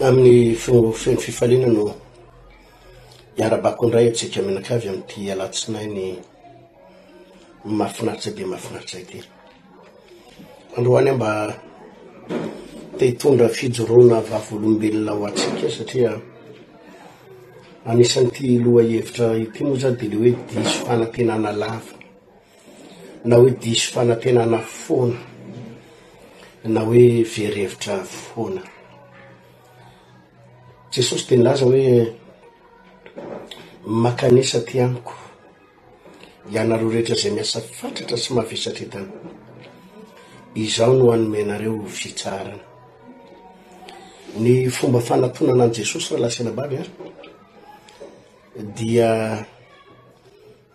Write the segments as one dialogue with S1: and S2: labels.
S1: Amin'ny fo feno fifaliana no iarabako indray antsika mianakavy amin'ity alatsinainy mahafinaritra dia mahafinaritra ity. Androany aho mba te hitondra fijoroana vavolombelona ho antsika satria anisan'ity lohahevitra ity moa zany de le hoe diso fanantenana lava na hoe diso fanantenana foana na hoe very hevitra foana. Jesosy de nilaza hoe makanesa aty amiko ianareo rehetra izay miasa fatratra sy mavesatra entana, izaho no hanome anareo fitsaharana. Ny fomba fanatonana an'i Jesosy rahalahy sy anabavy a, dia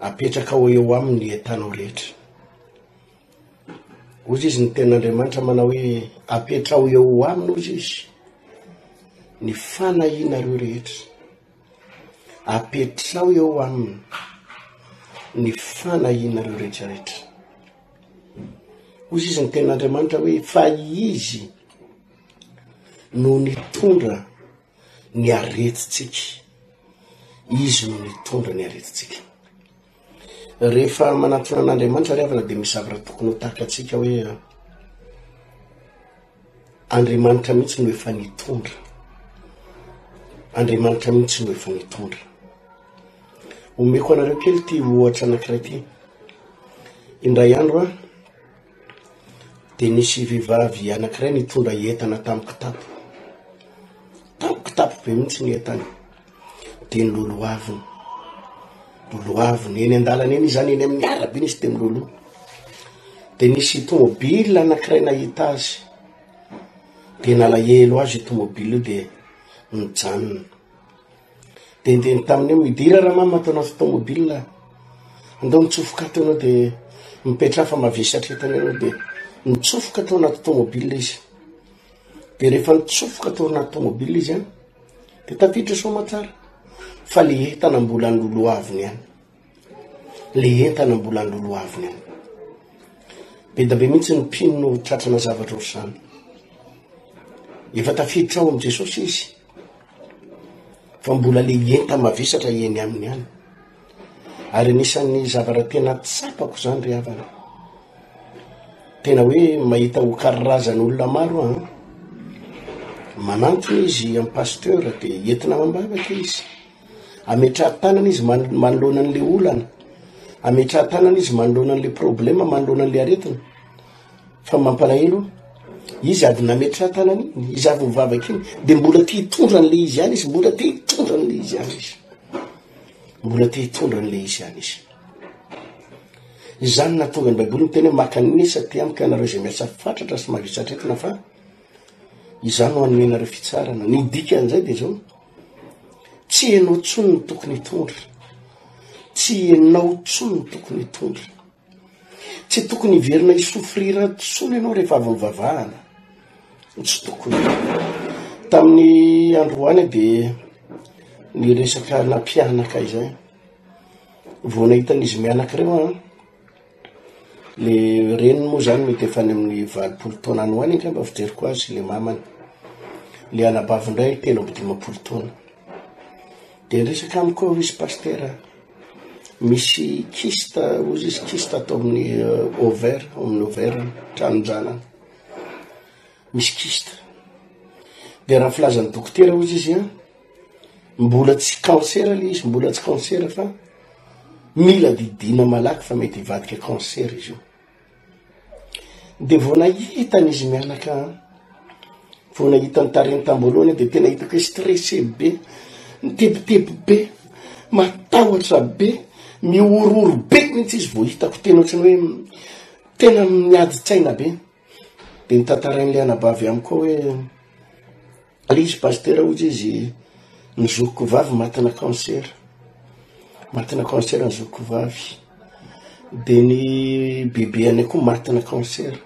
S1: apetrakao eo aminy ny entanao rehetra. Hozy izy ny tenin'Andriamanitra manao hoe apetrao eo aminy hozy izy ny fanahianareo rehetra. Apetrao eo aminy ny fanahianareo rehetrarehetra. Hozy izy ny tenin'Andriamanitra hoe fa izy no nitondra ny aretintsika. Izy no nitondra ny aretintsika. Rehefa manatona an'Andriamanitra ry havana dia misy zavatra tokony ho takatsika hoe Andriamanitra mihitsy no efa nitondra. Andriamanitra mihitsy no efa nitondra. Omeko anareo kely ity ohatra anankiray ity. Indray andro aho dia nisy vehivavy anankiray nitondra entana tamin'ny kitapo. Tamin'ny kitapo be mihitsy ny entany. Dia nololohaviny. Lolohaviny. Eny an-dalana eny izy zany, eny amin'ny arabe eny izy dia miloloha. Dia nisy tomobila anankiray nahita azy. Dia nalahelo azy io tomobila io dia nijanona. Dia niteny taminy hoe midira ramama ato anaty tomobila, andao mitsofoka ato ianao dia mipetraha fa mavesatra entana ianao. Dia nitsofoka tao anaty tomobila izy. Dia rehefa nitsofoka tao anaty tomobila izy an, dia tafiditra soamantsara fa le entana mbola noloaviny ihany. Le entana mbola noloaviny ihany. Be dia be mihitsy ny mpino no tratrana zavatra ohatr'izany. Efa tafiditra ao amin'i Jesosy izy fa mbola le enta-mavesatra eny aminy ihany. Ary anisan'ny zavatra tena tsapako zany ry havana, tena hoe mahita ho karazan'olona maro aho an, manantona izy amin'ny pasteur de entina amam-bavaka izy, ametrahan-tanana izy manoloana an'le olana, ametrahan-tanana izy manoloana an'le problema, manoloana an'le aretina. Fa mampalahelo, izy avy nametraha-tanana iny, izy avy nivavaka iny, de mbola te hitondra an'le izy ihany izy, mbola te hitondra an'le izy ihany izy. Mbola te hitondra an'le izy ihany izy. Izany nahatonga ny Baiboly miteny hoe makanesa aty amiko ianareo izay miasa fatratra sy mavesatra entina fa izaho no hanome anareo fitsarana. Ny dikan'izay de zao, tsy ianao tsony no tokony hitondra, tsy ianao tsony no tokony hitondra. Tsy tokony hiverina hi-souffrir intsony ianao rehefa avy nivavahana. Tsy tokony. Tamin'ny androany dia niresaka nampianaka izay. Vao nahita an'izy mianaka ireo aho, le reniny moa zany mety efa any amin'ny 80 taona any ho any angamba fijeriko azy, le mamany. Le anabavy indray 53 taona. De niresaka amiko ao izy pasitera. Misy kyste hozy izy kyste ato amin'ny ovaire, ao amin'ny ovaire, tranon-janany. Misy kyste. De raha ny filazan'ny dokotera hozy izy an, mbola tsy cancer le izy, mbola tsy cancer fa mila didiana malaky fa mety hivadika cancer izy io. De vao nahita an'izy mianaka an, vao nahita ny tarehiny tam-boalohany aho de tena hitako hoe stressé be, mitebiteby be, matahotra be, mihorohoro be mihitsy izy vao hitako tena ohatran'ny hoe tena miady tsaina be. De notantarain'ilay anabavy amiko koa hoe le izy pasitera hozy izy ny zokiko vavy matina cancer, matina cancer ny zokiko vavy, de ny bebeanay koa matina cancer,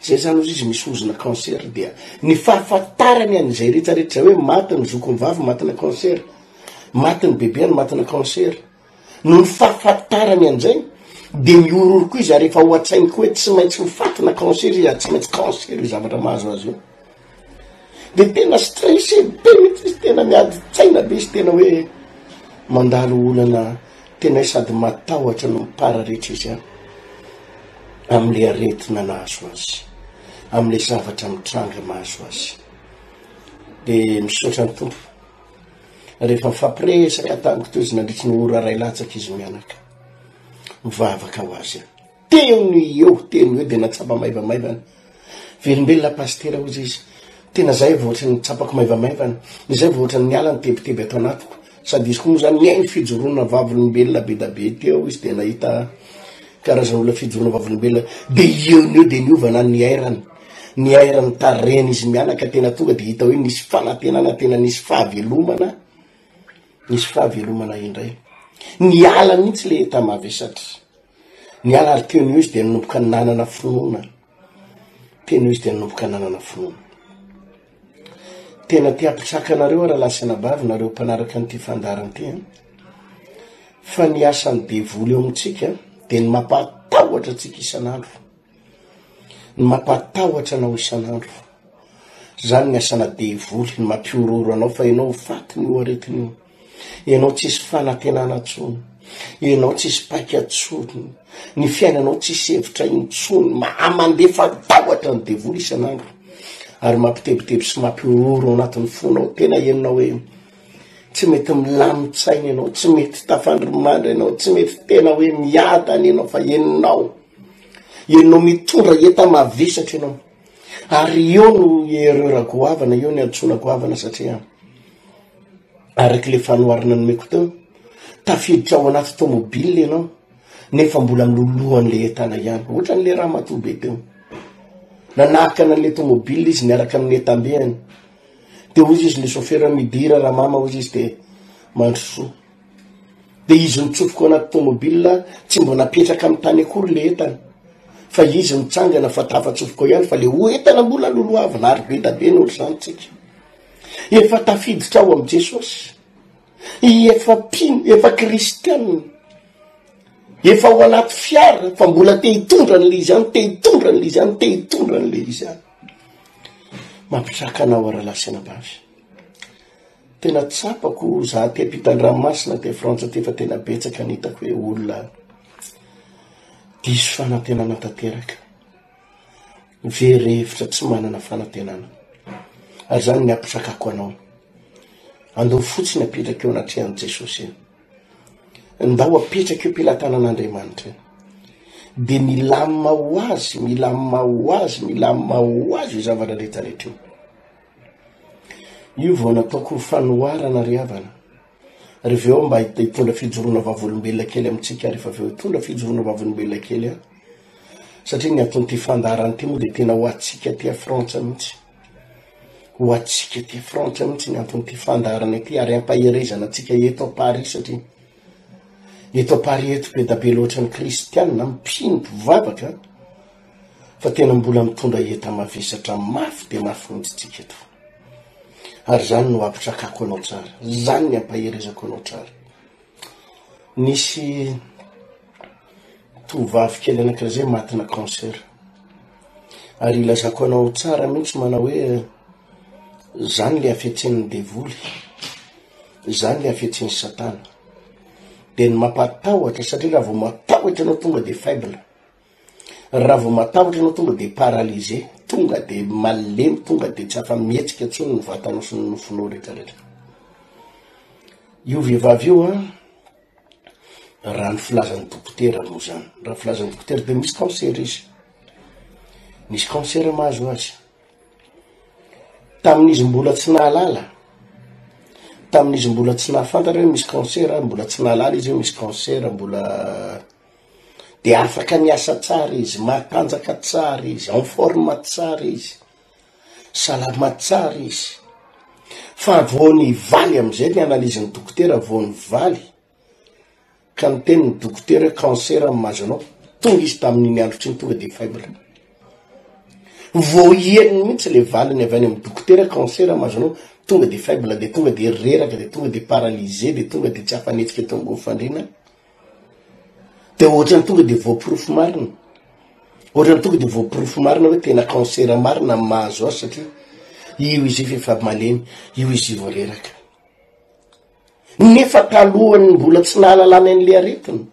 S1: zay zany hozy izy misy ozona cancer dia ny fahafantarany an'izay retraretra zay hoe maty ny zokiny vavy matina cancer, maty ny bebeany matina cancer, Noho ny fahafantarany an'izay de mihorohoro koa izy ary efa ao an-tsainy koa hoe tsy maintsy ho faty na cancer izy ary tsy maintsy cancer io zavatra mahazo azy io. De tena stressé be mihitsy izy, tena miady tsaina be izy, tena hoe mandalo olana tena hoe sady matahotra no mipararetra izy an, amle aretina nahazo azy, amle zavatra mitranga mahazo azy. De misaotra ny Tompo, rehefa nifampiresaka tamiko teo izy nandritry ny ora ray latsaka izy mianaka, mivavaka ho azy aho. Teo no eo, teo no eo de nahatsapa maivamaivana. Velombelona pasitera hozy izy, tena zay vao ohatran'ny tsapako maivamaivana, izay vao ohatran'ny niala ny tebiteby ato anatiko, sady izy koa moa zany nihaino fijoroana vavolombelona be da be teo izy de nahita karazan'olona fijoroana vavolombelona, de eo no eo de niova na ny airany, ny airany tarehiny izy mianaka tena tonga de hita hoe nisy fanantenana tena nisy fahavelomana, nisy fahavelomana indray, niala mihitsy le enta-mavesatra. Niala ary teo no izy dia nanomboka nanana finoana. Teo no izy dia nanomboka nanana finoana. Tena te hampitraka anareo aho rahalahy sy anabavy, nareo mpanaraka an'ity fandaharana ity an, fa ny asan'ny devoly eo amintsika dia ny mampatahotra antsika isan'andro. Ny mampatahotra anao isan'andro. Zany ny asana devoly, ny mampihorohoro anao fa ianao ho faty ny io aretina io. Ianao tsisy fanantenana tsony, ianao tsisy paika tsony, ny fiainanao tsisy hevitra intsony, maha mandefa tahotra ny devoly isan'andro ary mampitebiteby sy mampihorohoro ao anatin'ny fonao, tena henonao hoe tsy mety milamin-tsaina ianao, tsy mety tafandrimandry ianao, tsy mety tena hoe miadana ianao fa henonao, henonao mitondra enta-mavesatra ianao, ary eo no erreur goavana, eo ny hadisoana goavana satria. Araka ilay fanoharana nomeko teo, tafiditra ao anaty tomobile ianao nefa mbola miloloha an'ilay entana ihany, ohatran'ilay ramatoa be teo. Nanakana an'ilay tomobile izy niaraka amin'ny entam-beany. De hoy izy le chauffeur midira ramama hoy izy de mandrosoa. De izy nitsofoka ao anaty tomobile tsy mbo napetraka amin'ny tany akory le entana fa izy mitsangana fa tafatsofoka ao ihany fa le ho entana mbola lolohavina ary be da be ny ohatr'izany tsika. Efa tafiditra ao amin'i Jesosy, efa mpino, efa kristianina, efa ao anaty fiara fa mbola te hitondra an'le izy any, te hitondra an'le izy any, te hitondra an'le izy any. Mampitraka anao rahalahy sy anabavy. Tena tsapako za aty ampitan-dranomasina aty Frantsa aty fa tena betsaka ny hitako hoe olona diso fanantenana tanteraka. Very hevitra tsy manana fanantenana. Ary izany ny hampisakako anao. Andao fotsiny apetraka eo anatrehan'i Jesosy iny. Ndao apetraka eo am-pelatanan'Andriamanitra iny. Dia milamina ho azy, milamina ho azy, milamina ho azy io zavatra rehetra rehetra io. Io vao nataoko fanoharana ry havana. Ry avy eo mba hitondra fijoroana vavolombelona kely amintsika rehefa avy eo hitondra fijoroana vavolombelona kely aho. Satria ny anton'ity fandaharana ity moa dia tena ho antsika aty a Frantsa mihitsy. Ho antsika aty Frantsa mihitsy ny anton'ity fandaharana ity ary ampaherezana antsika eto a Paris satria eto a Paris eto be da be loatra ny kristianina, mpino, mpivavaka fa tena mbola mitondra enta-mavesatra mafy dia mafy mihitsy tsika eto. Ary zany no ampitrakako anao tsara, zany ny ampaherezako anao tsara. Nisy tovovavy kely anakiray zay matina cancer, ary ilazako anao tsara mihitsy manao hoe zany le hafetsen'ny devoly, zany le hafetsen'i satana, de ny mampatahotra satria raha vao matahotra anao tonga de faible. Raha vao matahotra ianao tonga de paralysé, tonga de malemy, tonga de tsy afa-mihetsika intsony ny vatanao sy ny nofonao rehetrarehetra. Io vehivavy io an, raha ny filazan'ny dokotera moa zany, raha ny filazan'ny dokotera de misy cancer izy, misy cancer mahazo azy. Tamin'izy mbola tsy nahalala, tamin'izy mbola tsy nahafantatra hoe misy cancer, mbola tsy nahalala izy hoe misy cancer, mbola de afaka miasa tsara izy, matanjaka tsara izy, en forme tsara izy, salama tsara izy, fa vao nivaly am'izay ny analyse-n'ny dokotera, vao nivaly ka niteny ny dokotera hoe cancer ny mahazo anao, tonga izy tamin'iny andro tsiny tonga de faible, vao henony mihitsy le valiny avy any amin'ny dokotera cancer mahazo anao, tonga de faible, de tonga de reraka, de tonga de paralysé, de tonga de tsy afa-nihetsika teo ambony fandriana. De ohatrany tonga de voaporofo marina, ohatrany tonga de voaporofo marina hoe tena cancer marina ny mahazo azy satria. Io izy io efa malemy, io izy io vao reraka. Nefa talohan'ny mbola tsy nahalalana an'le aretina,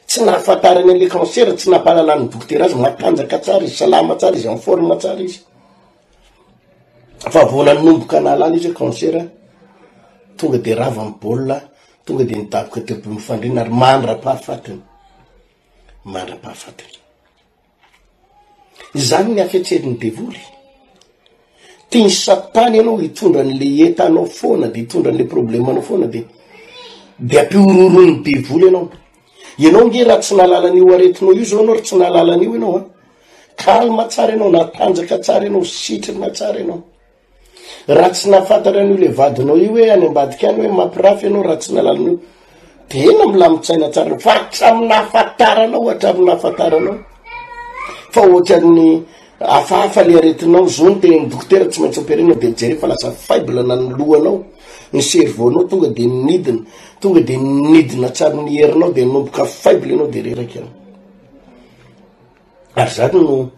S1: tsy nahafantarany an'le cancer, tsy nampahalalan'ny dokotera azy, matanjaka tsara izy, salama tsara izy, en forme tsara izy. Fa vao nanomboka nahalala izy hoe cancer, tonga de rava ny baolina, tonga de nidaboka teo ambony fandriana ary mandra-pahafatiny, mandra-pahafatiny. Izany ny hafetsen'ny devoly. Tian'i satana ianao hitondra an'le entanao foana de hitondra an'le problemanao foana de de ampihorohoron'ny devoly ianao. Ianao nge raha tsy nahalala an'io aretinao io zao anao ry tsy nahalala an'io ianao a. Calme tsara ianao, natanjaka tsara ianao, sitrana tsara ianao. Raha tsy nahafantatra an'io le vadinao io hoe any ambadika any hoe mampirafy ianao raha tsy nahalala an'io, tena milamin-tsaina tsara fa hatramin'ny nahafantaranao, hatramin'ny nahafantaranao fa ohatran'ny hafahafa le aretinao, zao ny tenin'ny dokotera tsy maintsy opérena de jereo fa lasa faible na ny lohanao, ny cerveau-nao tonga de nidina, tonga de nidina tsara ny herinao de nanomboka faible ianao de reraka ianao. Ary zany no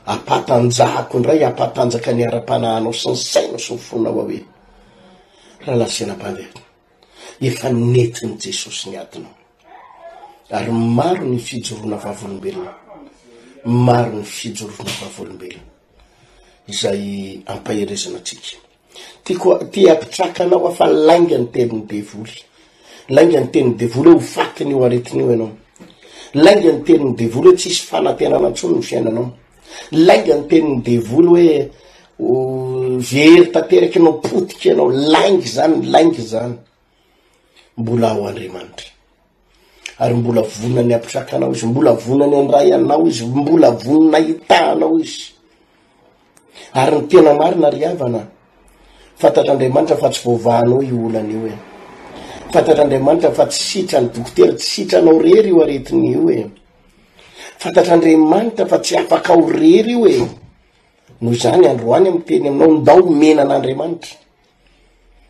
S1: ampatanjahako indray, hampatanjaka ny ara-panahinao sy ny sainao sy ny fonao aho e. Rahalahy sy anabavy a, efa nentin'i Jesosy ny adinao. Ary maro ny fijoroana vavolombelona, maro ny fijoroana vavolombelona izay ampaherezana antsika. Tiako te hampitraka anao aho fa lainga ny tenin'ny devoly. Lainga ny tenin'ny devoly hoe ho fatin'io aretina io ianao. Lainga ny tenin'ny devoly hoe tsisy fanantenana intsony ny fiainanao. Lainga ny tenin'ny devoly hoe very tanteraka ianao, potika ianao. Lainga izany, lainga izany. Mbola ao Andriamanitra. Ary mbola vonona ny hampitraka anao izy, mbola vonona ny handray anao izy, mbola vonona hitaha anao izy. Ary ny tena marina ry havana, fantatr'Andriamanitra fa tsy voavahanao io olana io e. Fantatr'Andriamanitra fa tsy sitran'ny dokotera, tsy sitranao rery io aretina io e. Fantatr'Andriamanitra fa tsy afakao rery io e. Noho izany androany miteny aminao, ndao omena an'Andriamanitra.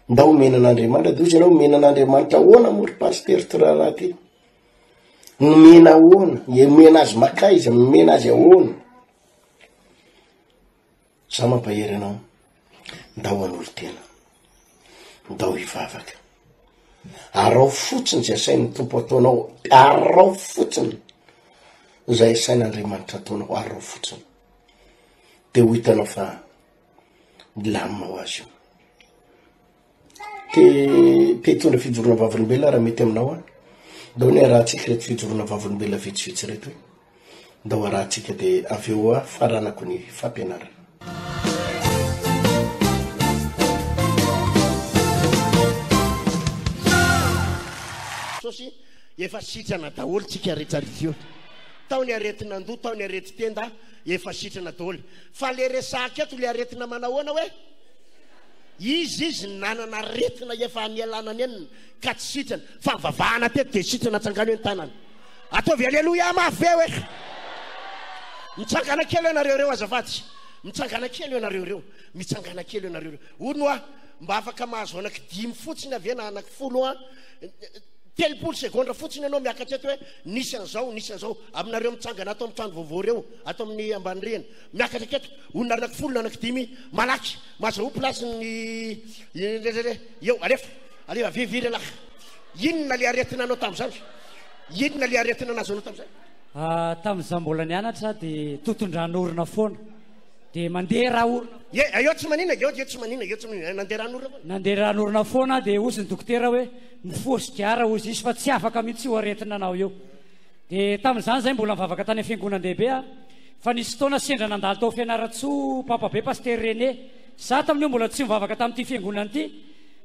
S1: Ndao omena an'Andriamanitra, dia hoy izy ianao, omena an'Andriamanitra ahoana moa ry pasitera ty raharaha ty? Omena ahoana? Omena azy makaiza? Omena azy ahoana? Za mampahery anao, ndao hanolo-tena, ndao hivavaka. Araho fotsiny izay asain'ny Tompo ataonao, araho fotsiny izay asain'Andriamanitra ataonao, araho fotsiny. De ho hitanao fa milamina ho azy io. Te te hitondra fijoroana vavolombelona raha mety aminao aho. Ndao ny arahantsika ireto fijoroana vavolombelona vitsivitsy ireto e. Ndao arahantsika de avy eo aho faranako ny fampianarana.
S2: Jesosy, efa sitrana daholo tsika rehetra rehetra io. Tao ny aretin'andoha, tao ny aretin-tenda, efa sitrana daholo. Fa le resahako eto le aretina manahoana hoe? Izy izy nanana aretina efa nialana nenina ka tsy sitrana fa nivavahana teto dia sitrana atsangano eo ny tanana. Ataovy aleloia mafy be hoe. Mitsangana kely eo nareo reo azafady. Mitsangana kely eo nareo reo. Mitsangana kely eo nareo reo. Hono hoa mba afaka mahazo anaky dimy fotsiny ave na anaky folo an. 30 segondra fotsiny ianao miakatra eto hoe nisy an'izao, nisy an'izao. Aminareo mitsangana ato amin'ny trano vaovao reo, ato amin'ny ambany rihana. Miakatra aketo, olona anaky folo na anaky dimy, malaky, mazahoa place ny eo, alefa, alefa, avia, avia relax. Inona le aretina anao tamin'izany? Inona le aretina nahazo anao tamin'izany?
S3: Ah, tamin'izaho mbola nianatra dia toton-dran'orona foana. Dia mandeha ra orona.
S2: Ye, eo tsy manina, eo eo tsy manina, eo tsy manina, nandeha ran'orona foana.
S3: Nandeha ran'orona foana dia hozy ny dokotera hoe mifoha sigara hozy izy fa tsy afaka mihitsy io aretina anao io. Dia tamin'izany izahay mbola nivavaka tany amin'ny fiangonan-dehibe aho. Fa nisy fotoana sendra nandalo tao Fianarantsoa Papa be Pasitera René. Za tamin'io mbola tsy nivavaka tamin'ity fiangonana ity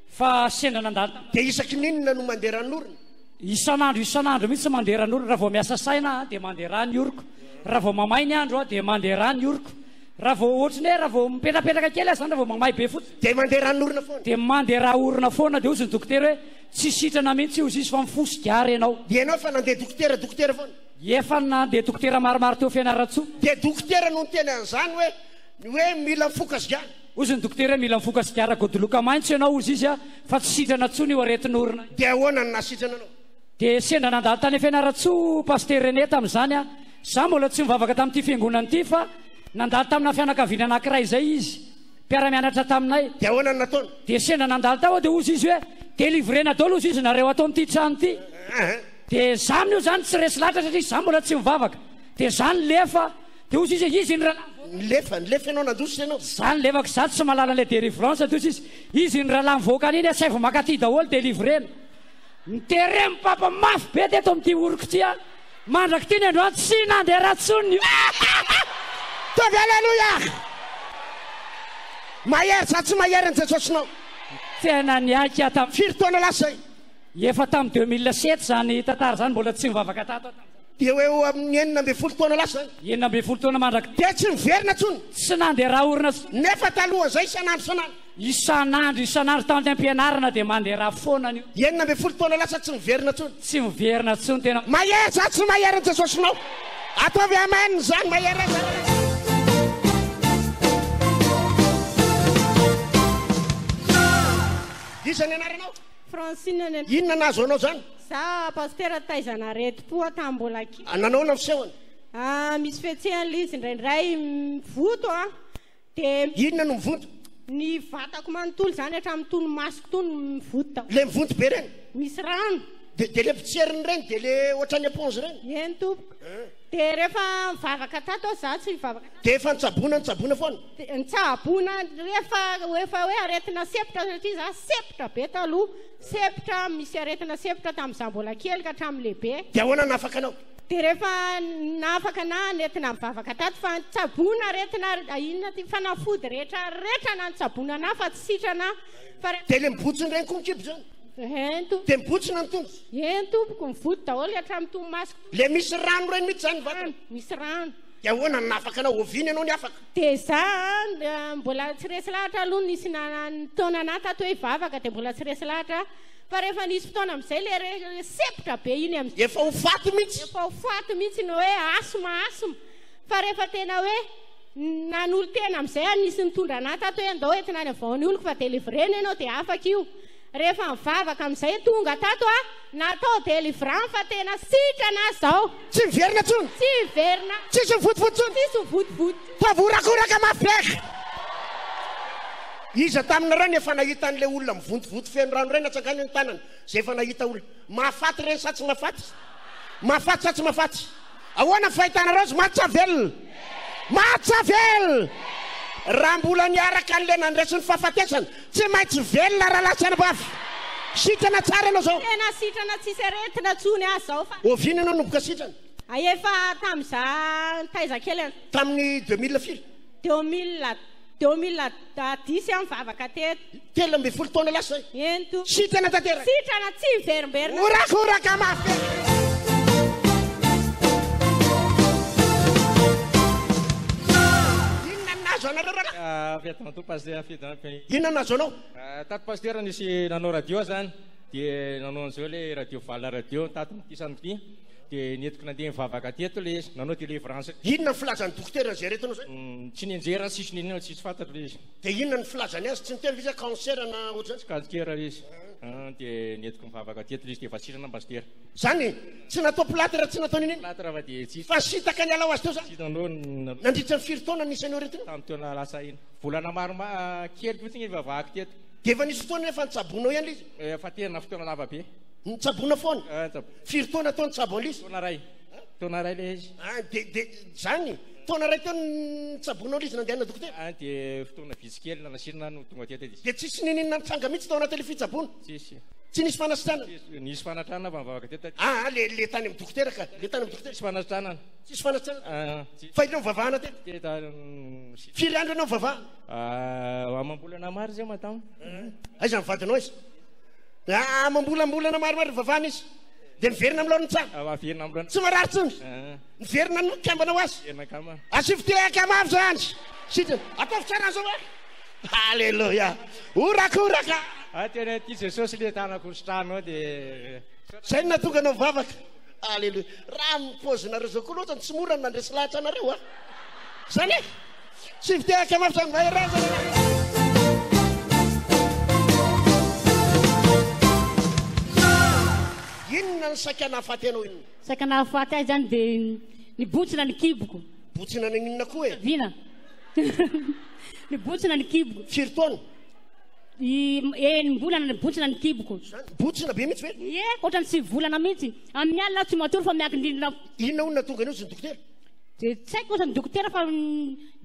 S3: fa sendra nandalo tamin'ny.
S2: Dia isaky ny inona no mandeha ran'orona?
S3: Isan'andro isan'andro mihitsy mandeha ran'orona. Raha vao miasa saina aho dia mandeha rà ny oroko. Raha vao mamay ny andro aho dia mandeha rà ny oroko. Raha vao ohatry ny hoe raha vao mipetrapetraka kely aho izany raha vao mamay be fotsiny.
S2: Dia mandeha rà n'orona foana?
S3: Dia mandeha rà orona foana. Dia hozy ny dokotera hoe tsy sitrana mihitsy hozy izy fa mifoha sigara ianao.
S2: Dia ianao efa nandeha dokotera dokotera foana?
S3: Efa nandeha dokotera maromaro teo Fianarantsoa.
S2: Dia dokotera no niteny an'izany hoe hoe mila mifoka sigara?
S3: Hozy ny dokotera hoe mila mifoka sigara godoloka maitso ianao hozy izy fa tsy sitrana intsony io aretin'orona io.
S2: Dia ahoana no nahasitrana anao?
S3: Dia sendra nandalo tany Fianarantsoa Pasitera René tamin'izany aho. Izaho mbola tsy nivavaka tamin'ity fiangonana ity fa nandalo tamina fianakaviana anankiray izay izy. Mpiara-mianatra taminay.
S2: Dia ahoana no nataony?
S3: Dia sendra nandalo tao aho dia hozy izy hoe, Delivrena daholo hozy izy nareo ato amin'ity trano ity. Dia za amin'io zany tsy resy lahatra satria za mbola tsy mivavaka. Dia za nilefa, dia hozy izy hoe, izy iny rahalahy mivoaka.
S2: Nilefa, nilefa ianao, nandositra ianao?
S3: Za nilefako, za tsy mahalala an'ilay delivrance, dia hozy izy, izy iny rahalahy mivoaka any iny asaivo mankaty daholo delivrena. Niterem papa mafy be teto amin'ity oroko ity aho. Mandrak'ity ny androany tsy nandeha ratsy intsony ny.
S2: Tovy Aleloia! Mahery sa tsy mahery ny Jesosinao?
S3: Tena niaiky aho tam.
S2: Firy taona lasa izay?
S3: Efa tam 2007 izany tantara izany mbola tsy nivavaka tato aho tamzany.
S2: Dia eo eo amin'ny 16 taona lasa izany.
S3: 16 taona mandrak.
S2: Dia tsy niverina intsony.
S3: Tsy nandeha ra orina intsony.
S2: Nefa talohan'izay isan'andro isan'andro.
S3: Isan'andro isan'andro tany am-pianarana dia mandeha ra foana an'io.
S2: 16 taona lasa tsy miverina intsony.
S3: Tsy miverina intsony tena.
S2: Mahery za tsy mahery ny Jesosinao. Ataovy amen zany mahereza. Iza ny anaranao?
S4: Francine ny
S2: Inona nahazo anao zany?
S4: Za pasitera taizana aretim-po aho tamin'ny mbola kely.
S2: Nanao ahoana ny fisehony?
S4: Ah, misy fihetsehany ilay izy indraindray mivoto ah. Dia
S2: Inona no mivonto?
S4: Ny vatako manontolo izany hatramin'ny tony masoko tony mivonto daholo.
S2: Ilay mivonto be ireny?
S4: Misy rano.
S2: Dia dia ilay mpitseriny ireny, dia ilay ohatran'ny éponge ireny?
S4: Eny tompoko. Dia rehefa mivavaka tato aho, izaho tsy mivavaka tato.
S2: Dia efa nitsaboana nitsaboana foana?
S4: Dia nitsaboana rehefa efa hoe aretina sempotra satria izaho sempotra be taloha, sempotra, misy aretina sempotra tamin'izaho mbola kely ka hatramin'ny lehibe.
S2: Dia ahoana no nahafaka anao?
S4: Dia rehefa nahafaka na nentina nivavaka tato fa nitsaboana aretina inona ty fanafody rehetra rehetra na nitsaboana anah fa tsy sitrana aho fa rehefa
S2: Dia ilay mibontsina ireny koa ny kibo izany?
S4: Eny tompoko.
S2: Dia mibontsina ny tongotra?
S4: Eny tompoko, mivoto daholo hatramin'ny torimasoko.
S2: Ilay misy rano ireny mihitsy izany ny vatana?
S4: Misy rano.
S2: Dia ahoana no nahafaka anao? Oviana ianao niafaka?
S4: Dia za an, mbola tsy resy lahatra aloha nisy nitaona anah tato hoe hivavaka dia mbola tsy resy lahatra aho. Fa rehefa nisy fotoana amin'izay le re sempotra be iny amin'izay.
S2: Efa ho faty mihitsy.
S4: Efa ho faty mihitsy ny hoe asthme asthme. Fa rehefa tena hoe nanolo-tena amin'izay aho nisy nitondra anah tato hoe andao entina any avaon'ny oloko fa delivrena ianao dia afaka io. Rehefa nivavaka amin'izay tonga tato aho, natao delivrance fa tena sitrana aho izao.
S2: Tsy miverina intsony.
S4: Tsy miverina.
S2: Tsisy mivotivoty intsony.
S4: Tsisy mivotivoty.
S2: Fa vorakoraka mafy be. Iza taminareo no efa nahita an'ilay olona mivontovonto feno rano ireny atsangano ny tanana izay efa nahita olona mahafaty ireny sa tsy mahafaty? Mahafaty sa tsy mahafaty? Ahoana ny fahitanareo azy? Maty sa velona? Maty sa velona? Raha mbola niaraka an'ilay nandresy ny fahafatesana, tsy maintsy velona rahalahy sy anabavy. Sitrana tsara ianao izao.
S4: Tena sitrana tsisy aretina tsony aho zao fa.
S2: Oviana ianao nomboka sitrana?
S4: Efa tamin'iza nitaiza kely an.
S2: Tamin'ny 2000 firy?
S4: 2000 2010 aho nivavaka teto.
S2: 13 taona lasa izay.
S4: Eny tompoko.
S2: Sitrana tanteraka.
S4: Sitrana tsy miverimberina.
S2: Horakoraka mafy be. Inona no nahazo anareo rahalahy?
S5: Fiadanam-po Pasitera, fiadanam-po.
S2: Inona no nahazo anao?
S5: Tato Pasitera nisy nanao radio zany, dia nanao an'izao ilay radio valina radio tato amin'ity samy ity. Dia nentiko nandeha nivavaka teto ilay izy, nanao délivrance.
S2: Inona ny filazan'ny dokotera an'izay aretina izay?
S5: Tsy nianjera, tsisy n'inona, tsisy fantatro ilay izy.
S2: Dia inona ny filazany azy? Tsy niteny ve izy hoe cancer na ohatr'izany?
S5: Tsy cancer ilay izy. Dia nentiko nivavaka teto ilay izy dia efa sitrana pasitera.
S2: Izany tsy natao plâtre, tsy natao n'inona?
S5: Plâtre fa dia tsisy.
S2: Fa sitaka niala ho azy teo izany?
S5: Tsy nanao.
S2: Nandritra ny firy taona nisy an'io aretina io?
S5: Tamin'ny taona lasa iny. Volana maromaro, kely fotsiny nivavahako teto.
S2: Dia efa nisy fotoana efa nitsaboanao ihany ilay izy?
S5: Efa tena fotoana lava be.
S2: Nitsaboana foana? Firy taona teo nitsabo an'ilay izy?
S5: Taona iray. Taona iray ilay izy.
S2: Ah, dia, dia, izany, taona iray teo nitsaboanao ilay izy nandehanana dokotera?
S5: Ah, dia fotoana vitsy kely nanasirana no tonga teto izy.
S2: Dia tsisy n'inon'inona nitranga mihitsy tao anatin'ilay fitsaboana?
S5: Tsisy.
S2: Tsy nisy fanasitranana?
S5: Tsisy. Nisy fanatranana fa nivavaka teto.
S2: Ah, le, le tany amin'ny dokotera ka, le tany amin'ny dokotera.
S5: Tsisy fanasitranana.
S2: Tsisy fanasitranana?
S5: Ah, tsisy.
S2: Fa ianao nivavahana teto?
S5: Teto, ah,
S2: Firy andro ianao nivavahana?
S5: Ah, amam-bolana maro izay madama.
S2: Aiza ny vadinao aiza? Ah, amam-bolambolana maromaro nivavahana izy. Dia miverina amin'ny laoniny tsara.
S5: Ah, averina amin'ny laoniny.
S2: Tsy marary intsony.
S5: Ah.
S2: Miverina ny mikambana ho azy.
S5: Miverina kambana.
S2: Asio fitehaka mafy izany. Sitrana. Ataovy tsara an'izao hoe. Alléluia. Horakoraka.
S5: Ah, tena tia Jesosy le tanako hositranao dia.
S2: Zay no nahatonga anao vavaka. Alléluia. Raha ny paozinareo zao koa loatra tsy mora ny nandresy lahatra anareo a. Zany e. Tsy fitehaka mafy zany mahereza. Inona ny saika nahafaty anao inona?
S6: Saika nahafaty ahy zany dia nibontsina ny kiboko.
S2: Bontsina ny inona koa e?
S6: Vina. Nibontsina ny kiboko.
S2: Firy taona?
S6: I enim-bolana nibontsina ny kiboko.
S2: Zany, bontsina be mihitsy ve?
S6: Ie, ohatran'ny sivy volana mihitsy. Amin'ny alina aho tsy matory fa miankin-drindrina.
S2: Inona hono nahatonga an'io hozy ny dokotera?
S6: Dia tsy haiko hozy ny dokotera fa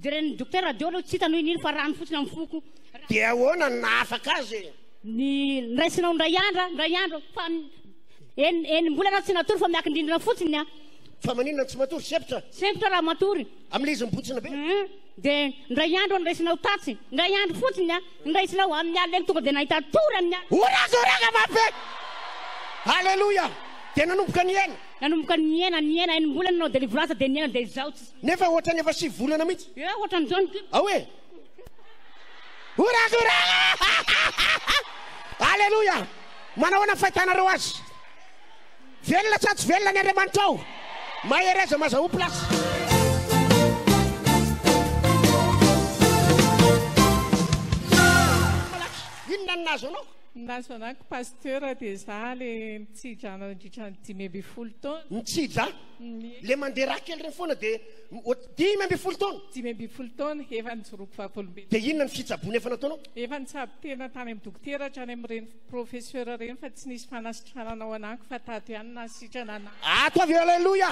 S6: jeren'ny dokotera radio aloha tsy hitany hoe inona fa rano fotsiny amin'ny foko.
S2: Dia ahoana no nahafaka azy e?
S6: Ny niraisinao indray andro, indray andro fa enim-bolana aho tsy natory fa miankin-drindrina fotsiny aho.
S2: Fa maninona no tsy matory? Sempotra?
S6: Sempotra raha matory.
S2: Amin'ilay izy mibontsina be?
S6: Hum, dia indray andro aho niraisinao tatsy, indray andro fotsiny aho niraisinao amin'ny alina iny tonga dia nahita tory amin'ny alina.
S2: Horakoraka mafy be! Aleloia! Dia nanomboka nihena.
S6: Nanomboka nihena, nihena, enim-bolana nanao délivrance dia nihena dia izao tsy.
S2: Nefa ohatran'ny efa sivy volana mihitsy.
S6: Ie, ohatran'izao ny kibo.
S2: Ao e! Horakoraka! Aleloia! Manao ahoana ny fahitanareo azy? Velona sa tsy velona ny Andriamanitrao? Mahereza mazahoa place. Malaky, inona no nahazo anao?
S7: Ny nahazo anako Pasteur dia za le nitsidra nandritra ny 15 taona.
S2: Nitsidra? Le mandeha rà kely ireny foana dia 15 taona?
S7: 15 taona, efa nijoroako vavolombelona.
S2: Dia inona ny fitsaboana efa nataonao?
S7: Efa nitsabo tena tany amin'ny dokotera hatrany amin'ireny Professeur reny fa tsy nisy fanasitranana ao anako fa tato ihany nahasitrana anah.
S2: Ato avy Alléluia!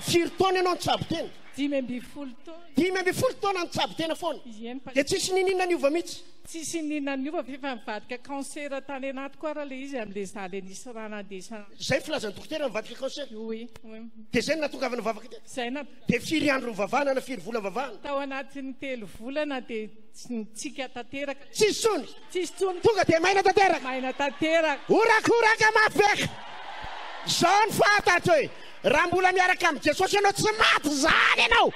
S2: Firy taona ianao nitsabo tena?
S7: 15 taona.
S2: 15 taona nitsabo tena foana?
S7: Ieny pa.
S2: Dia tsisy niniana niova mihitsy?
S7: Tsisy niniana niova fa efa nivadika cancer tany anatiko ara le izy amle za le nisy rà nandeha.
S2: Zay filazan'ny dokotera nivadika cancer?
S7: Oui, oui.
S2: Dia zay no nahatongavana nivavaka teto?
S7: Zay na.
S2: Dia firy andro nivavahana na firy vola nivavahana?
S7: Tao anatin'ny telo volana dia nitsika tanteraka.
S2: Tsisy intsony?
S7: Tsisy intsony.
S2: Tonga dia maina tanteraka?
S7: Maina tanteraka.
S2: Horakoraka mafy be. Zao ny fantatro e, raha mbola miaraka amin'i Jesosy ianao tsy maty izany ianao.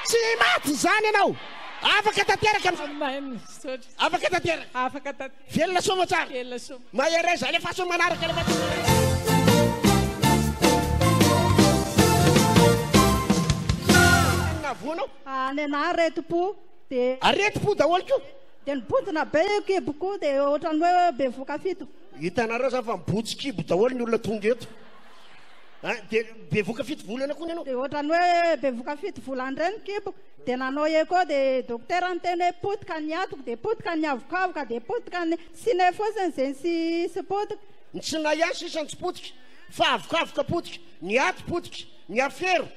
S2: Tsy maty izany ianao. Afaka tanteraka amin'izao.
S7: Amen. Misaotra.
S2: Afaka tanteraka.
S7: Afaka tanteraka.
S2: Velona soa aman-tsara.
S7: Velona soa.
S2: Mahereza, alefaso ny manaraka, alefaso ny manaraka. Nahavoanao?
S8: Ny anah aretim-po dia.
S2: Aretim-po daholo koa.
S8: Dia nibontsina be io kiboko io dia ohatran'ny hoe bevoka fito.
S2: Hitanareo zany fa mibotsi-kibo daholo ny olona tonga eto. Hein, dia bevoka fito volana koa ny anao?
S8: Dia ohatran'ny hoe bevoka fito volana indray ny kiboko. Dia nanao echo dia dokotera niteny hoe potika ny atiko, dia potika ny avokavoka, dia potika ny sinay fotsiny izay sy sy potika.
S2: Ny tsinay ihany sisa no tsy potika fa avokavoka potika, ny aty potika, ny afero.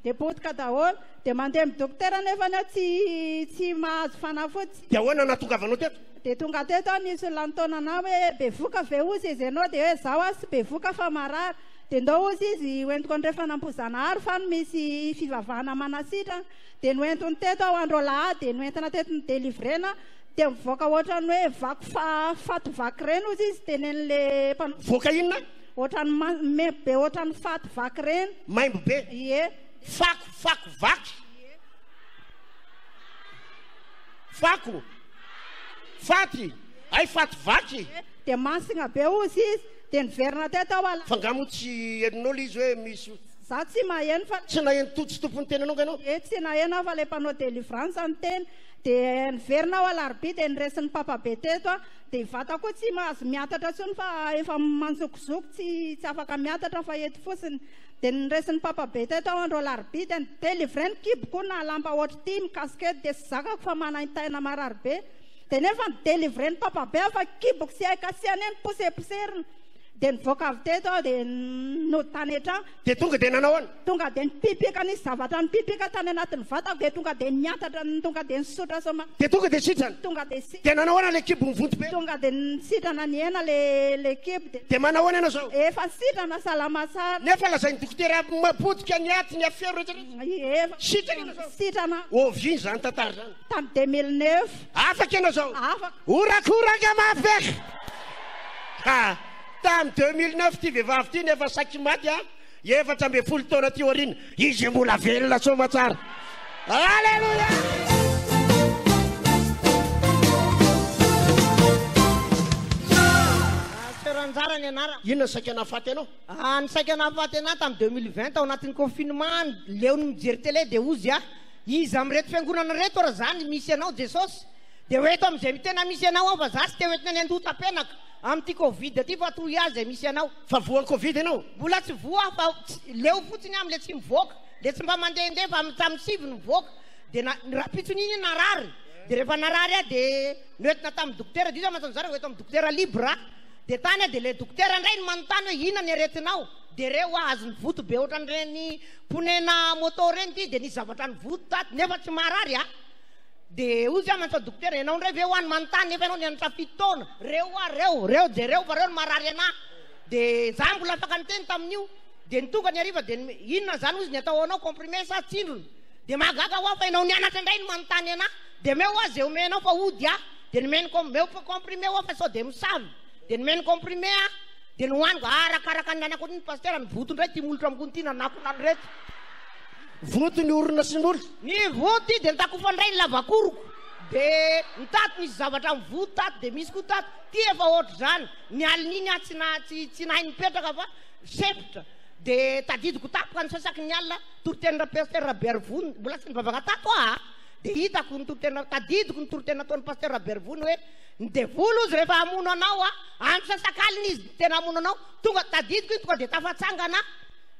S8: Dia potika daholo. Dia mandeha amin'ny dokotera nefa aho tsy tsy mahazo fanafody.
S2: Dia ahoana no nahatongavanao teto?
S8: Dia tonga teto aho nisy olona nitaona anah hoe bevoka ve hozy izy ianao? Dia hoe izaho aho tsy bevoka fa marary. Dia ndao hozy izy hoentiko andrefana Ambohijanahary fa any misy fivavahana manasitrana. Dia noentiny teto aho andro alahady dia noentina teto nodelivrena dia mivoaka ohatran'ny hoe vaky fa faty vaky ireny hozy izy tenenin'le mpanao.
S2: Voaka inona?
S8: Ohatran'ny ma- maimbo be ohatran'ny faty vaky ireny.
S2: Maimbo be?
S8: Ie.
S2: Fako, fako, vaky. Fako, faty, hay faty vaky.
S8: Dia masina be hozy izy, dia niverina teto aho ala.
S2: Fa nga moa tsy henonao le izy hoe misy.
S8: Za tsy maheno fa.
S2: Tsy naheno to tsy tompon'ny tenanao nga ianao?
S8: Ie, tsy naheno aho fa le mpanao délivrance niteny. Dia niverina aho alarobia dia niresin'ny papa be teto aho. Dia vata koa tsy mahazo miatatra intsony fa efa manjokozoko tsy tsy afaka miatatra fa eto fotsiny. Dia noresin'i Papa be teto aho andro alarobia dia ni-delivrer ny kiboko nahalampa ohatr'ity mikasika eto dia tsy zakako fa manaintaina marary be. Dia nefa ni-delivrer-n'i Papa be aho fa kiboko tsy hay kasihana eny poseposerina. Dia nivoaka avy teto aho dia nody tany an-trano.
S2: Dia tonga dia nanao ahoana?
S8: Tonga dia nipipika nisy zavatra nipipika tany anatin'ny vatako dia tonga dia niantatra tonga dia nisotra soma.
S2: Dia tonga dia sitrana?
S8: Tonga dia sitrana.
S2: Dia nanao ahoana ilay kibo nivonto be?
S8: Tonga dia nisitrana nihena ilay ilay kibo dia.
S2: Dia manao ahoana ianao izao?
S8: Efa sitrana salama tsara.
S2: Nefa lazain'ny dokotera mapotika ny aty ny afero rehetra rehetra.
S8: Efa.
S2: Sitrana ianao izao?
S8: Sitrana.
S2: Oviana izany tantara izany?
S8: Tamin'ny 2009.
S2: Afaka ianao izao?
S8: Afaka.
S2: Horakoraka mafy be! Ha! Tamin'ny 2009 ity vehivavy ity nefa saiky maty a! 14 taona aty aoriana, izy mbola velona soamatsara. Aleloia!
S9: Sœur Anjara ny anarako.
S2: Inona ny saika nahafaty anao?
S9: Ah, ny saika nahafaty anah tamin'ny 2020 tao anatin'ny confinement, leon'ny mijery télé dia hozy aho, iza amin'ireto fiangonana ireto ary zany misy anao Jesosy? Dia ho eto amin'izay tena misy anao aho fa za tsy te ho entina any Andohatapenaka amin'ity covid ity fa toy ahy izay misy anao.
S2: Fa voan'ny covid ianao?
S9: Mbola tsy voa aho fa leo fotsiny aho amin'ilay tsy mivoaka, ilay tsy mba mandehandeha fa tamin'ny sivy no mivoaka. Dia na, ny rahampitsony iny narary. Dia rehefa narary aho dia noentina tamin'ny dokotera, dia iza mantsy zara hoeto amin'ny dokotera libre aho. Dia tany aho dia ilay dokotera indray no manontany hoe inona ny aretinao. Dia reo aho azon'ny voto be ohatran'ireny ponena moto ireny ity dia nisy zavatra nivoto tato nefa tsy marary aho. Dia hoy izy mantsy dokotera, ianao indray ve hoa no manontany nefa ianao nianatra fito taona. Reo hoa reo, reo jereo fa reo no marary anahy. Dia za mbola afaka niteny tamin'io. Dia ny tonga ny hariva dia inona izany hozy ny atao anao, comprimé sa tsindrona? Dia mahagaga hoa fa ianao nianatra indray no manontany anahy. Dia omeo hoa izay omenao fa hody aho. Dia nomeny com, omeo comprimé hoa fa sao dia mosavy. Dia nomeny comprimé aho. Dia nohaniko, arakaraka ny nanako an'iny pasitera, nivoto indray ity molotra ambony ity nanakona an'ireto.
S2: Voto ny orona sy ny molotra.
S9: Nivoto ity dia nitakofa indray ny lavakoroko. Dia ny tato nisy zavatra mivoto tato dia misy koa tato. Ity efa ohatr'izany. Ny alin'iny aho tsy na, tsy, tsy nahay nipetraka fa. Sempotra, dia tadidiko tampoka ny sasaky ny alina, toriteny Pasteur Rabearivony, mbola tsy nivavaka tato aho a, dia hitako ny toriteny, tadidiko ny toriteny nataon'i Pasteur Rabearivony hoe, ny devoly hozy rehefa hamono anao a, any sasakalina izy no tena hamono anao, tonga, tadidiko iny tonga dia tafatsangana aho,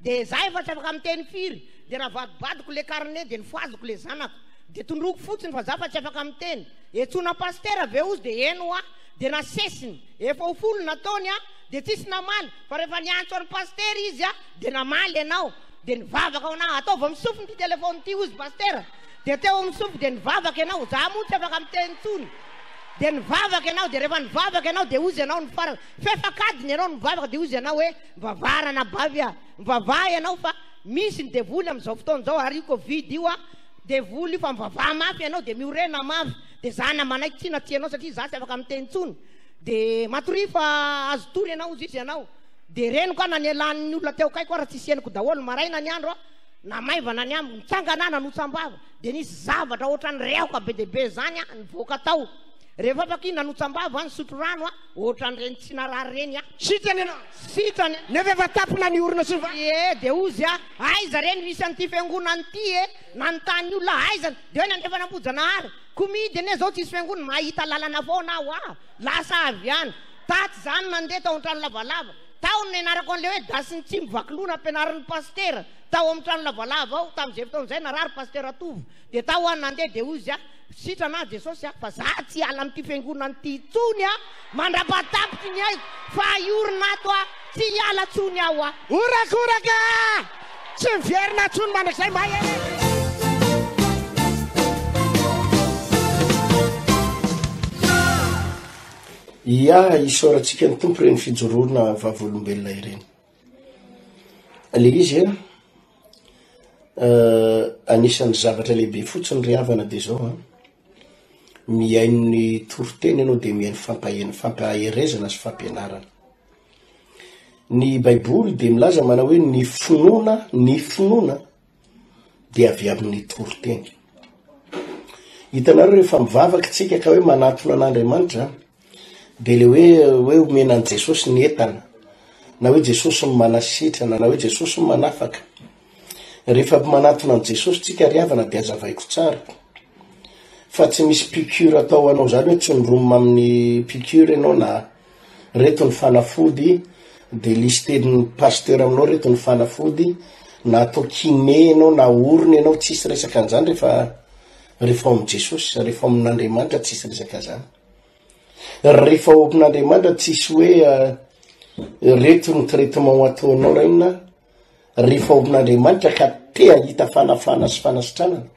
S9: dia za efa tsy afaka miteny firy, dia navadibadiko le carnet dia nofohaziko le zanako, dia tondroiko fotsiny fa za fa tsy afaka miteny, etsoina Pasitera ve hozy dia eny hoa, dia nasesiny, efa ho folo nataony a, dia tsisy namaly, fa rehefa niantso an'i pasitera izy dia namaly ianao, dia nivavaka ho anah, ataovy amin'ny sofiny ity telephone ity hozy pasitera, dia teo amin'ny sofiko dia nivavaka ianao, za moa tsy afaka miteny intsony, dia nivavaka ianao, dia rehefa nivavaka ianao dia hozy ianao ny farany, fefak'adiny ianao nivavaka dia hozy ianao hoe mivavaha ranabavy a, mivavaha ianao fa misy ny devoly amin'izao fotoana izao ary io covid io a, devoly io fa mivavaha mafy ianao dia miorena mafy, dia za na manaiky tsia na tsia anao satria za tsy afaka miteny intsony. De matoria fa azo tory ianao hozy izy ianao. De reniko aho na nialan'ny olona teo akaiko ara tsisy henoko daholo, maraina ny andro aho, na maivana ny amiko, nitsangana aho nanotsam-bava, de nisy zavatra ohatran'ny rehoka be dia be zany aho nivoaka tao. Rehefa afaka iny nanotsam-bava aho, nisotro rano aho, ohatran'ireny tsy narary ireny aho.
S2: Sitrana ianao?
S9: Sitrana.
S2: Nefa efa tapina ny orona sy ny vava.
S9: Ie, de hozy aho, aiza re no misy an'ity fiangonana ity e? Nanontany olona aiza, de hoe nandefana Ambohijanahary. Komidy anie zao tsisy fiangonana, mahita lalana foana aho ah! Lasa avy any. Tatsy zany nandeha tao an-trano lavalava. Tao no nianarako an'ilay hoe dasin'ny tsimo vaky loha nampianarin'ny pasitera. Tao amin'ny trano lavalava ao, tamin'izay fotoana izay narary pasitera Tovo. Dia tao aho nandeha dia hoy izy ah, sitrana aho Jesosy ah, fa za tsy hiala amin'ity fiangonana ity intsony ah, mandra-pahatapitry ny aiko, fa hiorina ato aho, tsy hiala intsony aho ah.
S2: Horakoraka! Tsy miverina intsony mandrakizay mahery!
S1: Ia, isaorantsika ny Tompo ireny fijoroana vavolombelona ireny. Le izy an, anisan'ny zavatra lehibe fotsiny ry havana de zao an, mihaino ny toriteny ianao de mihaino fampahen- fampaherezana sy fampianarana. Ny baiboly de milaza manao hoe ny finoana, ny finoana dia avy amin'ny toriteny. Hitanareo rehefa mivavaka tsika ka hoe manatona an'Andriamanitra de le hoe hoe omena an'i Jesosy ny entana na hoe Jesosy no manasitrana na hoe Jesosy no manafaka. Rehefa manatona an'i Jesosy tsika ry havana de azavaiko tsara fa tsy misy piqûre atao anao zany hoe tsindromina amin'ny piqûre ianao na Reto ny fanafody de listen'ny pasteur aminao reto ny fanafody na atao kiné enao na orona enao tsisy resaka an'zany rehefa rehefa ao am Jesosy rehefa ao amin'Andriamanitra tsisy resaka zany rehefa ao amin'Andriamanitra tsisy hoe eh, reto ny traitement ataonao raha inona rehefa ao amin'Andriamanitra ka te hahita fanafana sy fanasitranana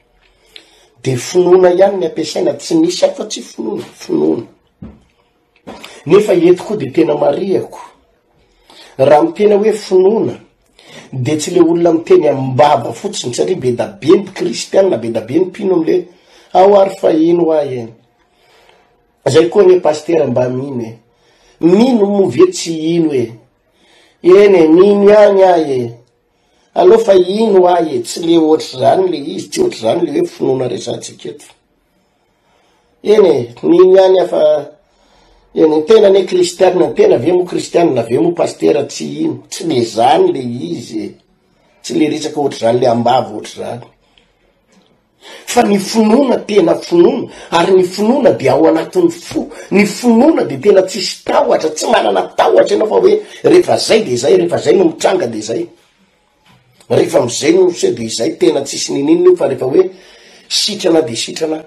S1: de finoana ihany ny ampiasaina tsy misy afa tsy finoana finoana Nefa eto koa de tena marihako, raha miteny hoe finoana de tsy le olona miteny am-bava fotsiny satria be da be ny kristianina, be da be ny mpino amle ao ary fa ino hoa e. Zay koa anie pasitera mba mino e. Mino moa ve tsy hino e. Eny e, mino ihany aho e. Aleo fa hino aho e, tsy le ohatr'izany le izy, tsy ohatr'izany le hoe finoana resahantsika eto. Eny e, mino ihany aho fa eny, ny tena anie kristianina, ny tena ve moa kristianina ve moa pasitera tsy hino, tsy le zany le izy e, tsy le resaka ohatr'izany le ambava ohatr'izany. Fa ny finoana tena finoana, ary ny finoana dia ao anatin'ny fo, ny finoana dia tena tsisy tahotra, tsy manana tahotra ianao fa hoe rehefa zay de zay, rehefa zay no mitranga de zay. Rehefa amizay no miseho de izay tena tsisy nininona io fa rehefa hoe. Sitrana de sitrana aho.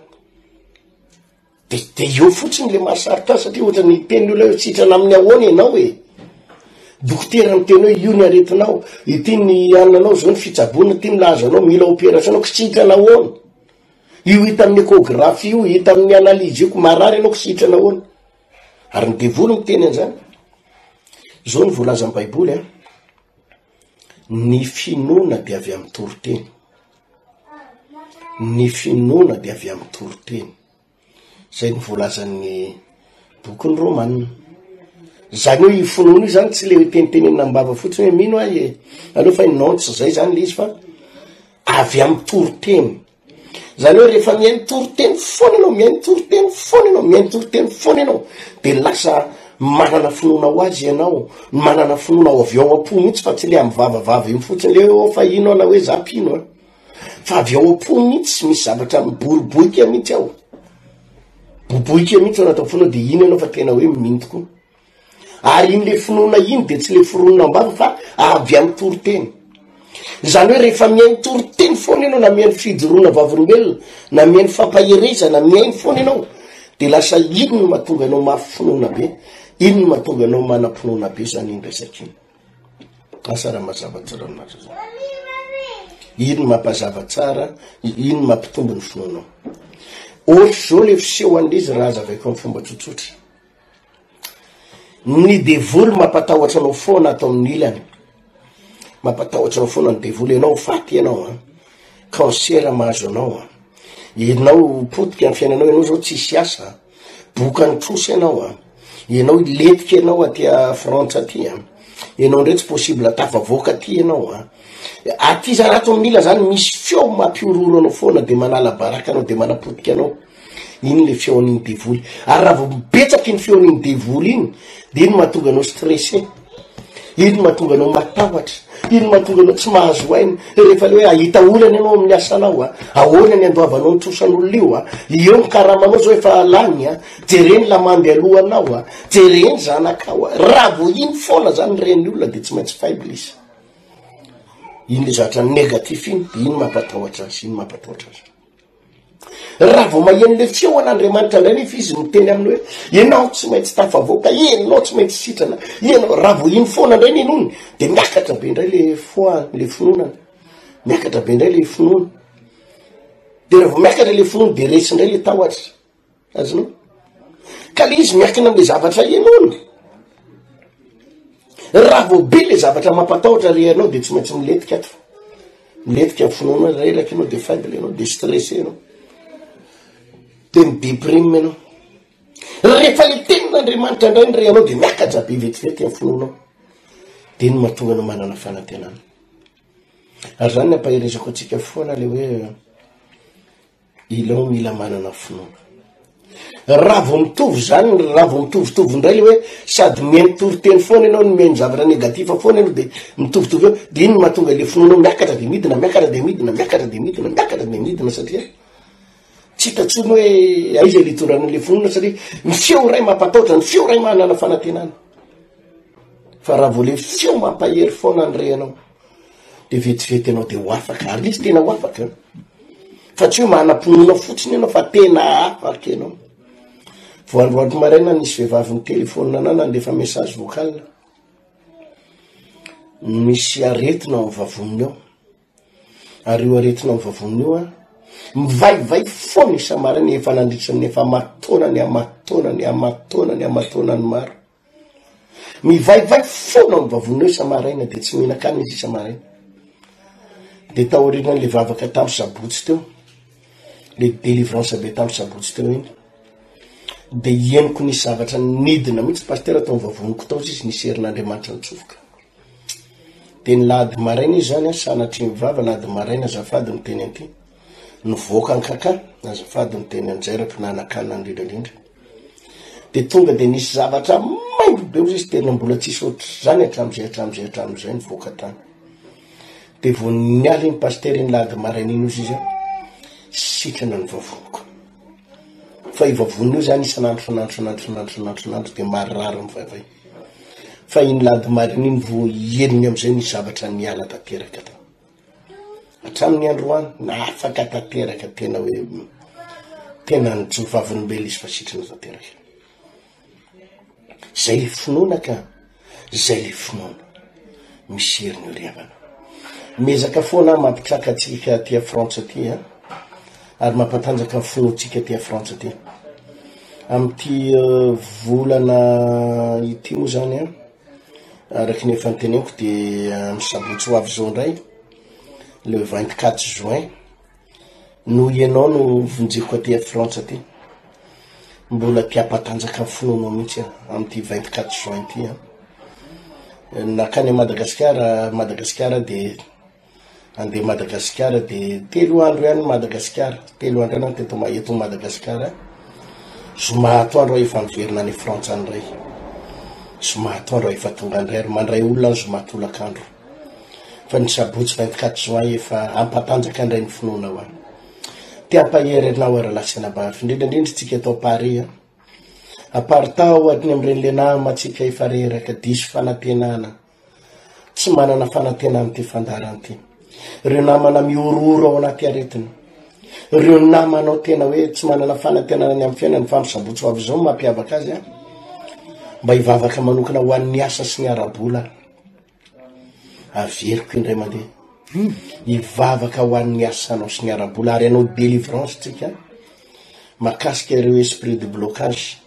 S1: De de eo fotsiny le mahasarotra azy satria ohatran'ny miteny ny olona hoe sitrana amin'ny ahoana ianao e? Dokotera miteny hoe io ny aretinao, ity ny ananao, zao ny fitsaboana, ity milaza anao mila opération anao, sitrana ahoana? Io hita amin'ny échographie io, hita amin'ny analyse io, ko marary ianao ko sitrana ahoana? Ary ny devoly miteny an'izany. Zao ny voalazan'ny baiboly an, ny finoana dia avy amin'ny toriteny. Ny finoana dia avy amin'ny toriteny. Zay ny voalazan'ny bokin'ny Romana. Zany hoe io finoana io zany tsy le hoe tenitenenina am-bava fotsiny hoe mino aho e. Aleo fa non tsy zay zany le izy fa avy amin'ny toriteny. Zany hoe rehefa mihaino toriteny foana ianao, mihaino toriteny foana ianao, mihaino toriteny foana ianao, de lasa manana finoana ho azy ianao, manana finoana ao avy ao am-po mihitsy fa tsy le amin'ny vavavava iny fotsiny le hoe fa ino aho na hoe za mpino an. Fa avy ao am-po mihitsy misy zavatra miboriboika mihitsy ao. Boboika mihitsy ao anatin'ny fonao de iny ianao fa tena hoe mino tokoa. Ary iny le finoana iny de tsy le foronina am-bava fa avy amin'ny toriteny. Izany hoe rehefa mihaino toriteny foana ianao na mihaino fijoroana vavolombelona na mihaino fampaherezana, mihaino foana ianao de lasa iny no mahatonga anao mafy finoana be, iny no mahatonga anao manam-pinoana be zany iny resaka iny. Asa raha mazava tsara aminareo zany. Iny no mampazava tsara, iny no mampitombo ny finoanao. Ohatr'izao le fiseho an'le izy raha hazavaiko amin'ny fomba tsotsotra. Ny devoly mampatahotra anao foana ato amin'ny ilany. Mampatahotra anao foana ny devoly, ianao ho faty ianao an. Cancer mahazo anao an. Ianao potika ny fiainanao, ianao zao tsisy asa. Bokan'ny trosa ianao an. Ianao hilentika ianao aty Frantsa aty an. Ianao indray tsy possible tafavoaka aty ianao an. Aty zany ato amin'ny ila zany misy feo mampihorohoro anao foana de manala baraka anao de manapotika anao. Iny le feon'iny devoly. Ary raha vao betsaka iny feon'iny devoly iny, de iny mahatonga anao stressé. Iny mahatonga anao matahotra. Iny mahatonga anao tsy mahazo aina. Rehefa le hoe ahita olana ianao amin'ny asanao a, ahoana ny andoavanao ny trosan'olona io a, eo ny karamanao zao efa lany a, jereny lamandy alohanao a, jereny zanakao a. Raha vao iny foana zany ren'ny olona de tsy maintsy faible izy. Iny le zavatra négatif iny, de iny mampatahotra azy, iny mampatahotra azy. Raha vao maheno le feo an'Andriamanitra indray nefa izy miteny aminy hoe ianao tsy maintsy tafavoaka, ianao tsy maintsy sitrana, ianao, raha vao iny foana indray ny inoany de miakatra be indray le foi, le finoana, miakatra be indray le finoana, de raha vao miakatra le finoana de resy indray le tahotra. Azonao? Ka le izy miankina am'le zavatra inoana. Raha vao be le zavatra mampatahotra re anao de tsy maintsy milentika ato. Milentika ny finoanao, reraka ianao, de faible ianao, de stressé ianao. De mi-déprime ianao. Rehefa le tenin'Andriamanitra indray ny re anao de miakatra be vetivety ny finoanao. De iny mahatonga anao manana fanantenana. Ary zany ny ampaherezako antsika foana le hoe Ilao mila manana finoana. Raha vao mitovy zany, raha vao mitovitovy indray le hoe sady mihaino toriteny foana ianao no mihaino zavatra négatif foana ianao de mitovitovy eo, de iny no mahatonga le finoanao miakatra de midina, miakatra de midina, miakatra de midina, miakatra de midina satria tsy hita intsony hoe aiza le itondrana an'le finoana satria ny feo iray mampatahotra, ny feo iray manana fanantenana. Fa raha vao le feo mampahery foana ny rehanao de vetivety ianao de ho afaka, ary le izy tena ho afaka an. Fa tsy hoe manam-pinoana fotsiny ianao fa tena afaka ianao. Vao androandro maraina nisy vehivavy nitelefona anah nandefa message vocal. Misy aretina ao amin'ny vavoniny ao. Ary io aretina ao amin'ny vavoniny io an, mivaivay foana isa-maraina efa nandritra ny efa aman-taonany, aman-taonany, aman-taonany, aman-taonany maro. Mivaivay foana ao amin'ny vavoniny ao isa-maraina dia tsy mihinan-kanina izy isa-maraina. Dia taorianan'le vavaka tamin'ny sabotsy teo, le délivrance be tamin'ny sabotsy teo iny, dia henoko nisy zavatra nidina mihitsy pasitera tao amin'ny vavoniko tao izy, nisy herin'Andriamanitra nitsofoka. Dia ny lahady maraina izy zany an, sanatria ny vava, lahady maraina azafady miteny an'ity, nivoaka an-kaka, azafady miteny an'i-Jairako nanan-kanina indrindra indrindra. De tonga de nisy zavatra maimbo be ozy izy tena mbola tsisy ohatr'izany hatramin'izay hatramin'izay hatramin'izay nivoaka tany. De vao niala iny pasitera iny lahady maraina iny ozy izy an, sitrana ny vavoniko. Fa io vavony io zany isan'andro isan'andro isan'andro isan'andro isan'andro isan'andro de marary mivaivay. Fa iny lahady maraina iny vao henony am'izay nisy zavatra niala tanteraka tao. Hatramin'ny androany, afaka tanteraka tena hoe tena nijoro vavolombelona izy fa sitrana tanteraka. Zay le finoana ka, zay le finoana. Misy heriny io ry havana. Miezaka foana aho mampitraka antsika aty a Frantsa aty an, ary mampatanjaka ny finoantsika aty a Frantsa aty. Amin'ity volana ity moa zany an, araky ny efa noteneniko de amin'ny sabotsy ho avy zao indray, le 24 juin, Noho ianao no vonjeko aty a Frantsa aty. Mbola te hampatanjaka ny finoanao mihitsy aho amin'ity 24 juin ity an. Nankany Madagasikara, Madagasikara de andeha Madagasikara de telo andro ihany Madagasikara, telo andro ihany aho teto ma- eto Madagasikara. Zoma atoandro aho efa miverina any Frantsa indray. Zoma atoandro aho efa tonga indray ary mandray olona ny zoma tolakandro. Fa ny sabotsy 24 juin efa hampatanjaka indray ny finoanao aho. Te hampahery anao aho rahalahy sy anabavy, indrindra indrindra isika eto Paris an. Aparitaho aty amin'ireny le namantsika efa reraka, diso fanantenana, tsy manana fanantenana ity fandaharana ity. Ireo namana mihorohoro ao anaty aretina. Ireo namanao tena hoe tsy manana fanantenana ny amin'ny fiainany fa amin'ny sabotsy ho avy izao no mampiavaka azy an. Mba hivavaka manokana ho an'ny asa sy ny ara-bola. Averiko indray mandeha. Hivavaka ho an'ny asanao sy ny ara-bola ary hanao délivrance tsika makasika ireo esprit de blocage,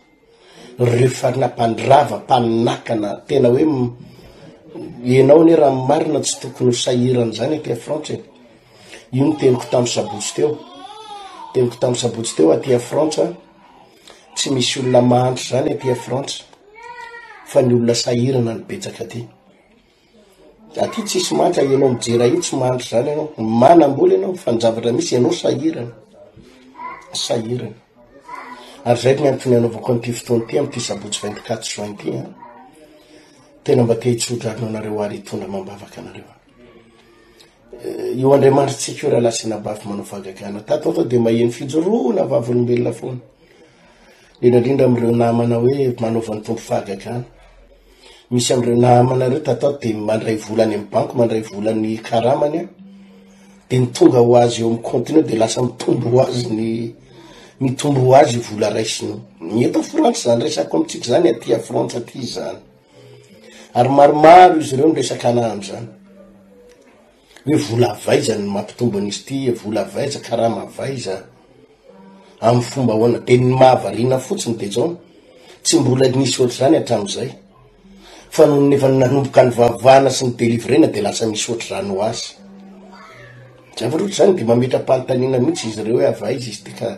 S1: ireo farina mpandrava, mpanakana, tena hoe ianao anie raha ny marina tsy tokony ho sahirana izany aty Frantsa e. Io no teniko tamin'ny sabotsy teo. Teniko tamin'ny sabotsy teo aty Frantsa, tsy misy olona mahantra izany aty Frantsa fa ny olona sahirana no betsaka aty. Aty tsisy mantra, ianao mijera io tsy mahantra izany ianao, manam-bola ianao fa ny zavatra misy ianao sahirana, sahirana. Ary zay ny antony anaovako an'ity fotoana ity amin'ity sabotsy 24 juin ity an. Tena mba te hitsodrano anareo ary hitondra amam-bavaka anareo aho. Eh, io Andriamanitritsika io rahalahy sy anabavy manao fahagagana. Tato ato dia maheno fijoroana vavolombelona foana. Indrindra indrindra amin'ireo namana hoe manaovan'ny Tompo fahagagana. Misy amin'ireo namana ireo tato ato dia mandray vola any amin'ny banky, mandray vola ny karamany an. Dia ny tonga ho azy eo amin'ny compte-ny eo dia lasa mitombo ho azy ny mitombo ho azy vola raisiny. Ny eto Frantsa izany resako amintsika izany aty a Frantsa aty izany. Ary maromaro izy ireo niresaka anah amin'izany. Hoe vola avy aiza no mampitombo an'izy ity, vola avy aiza, karama avy aiza, amin'ny fomba ahoana. Dia ny mahavariana fotsiny dia izao, tsy mbola nisy ohatr'izany hatramin'izay. Fa nony efa nanomboka nivavahana sy nidelivrena dia lasa misy ohatr'izany ho azy. Zavatra ohatr'izany dia mametra-panontaniana mihitsy izy ireo hoe avy aiza izy ity ka.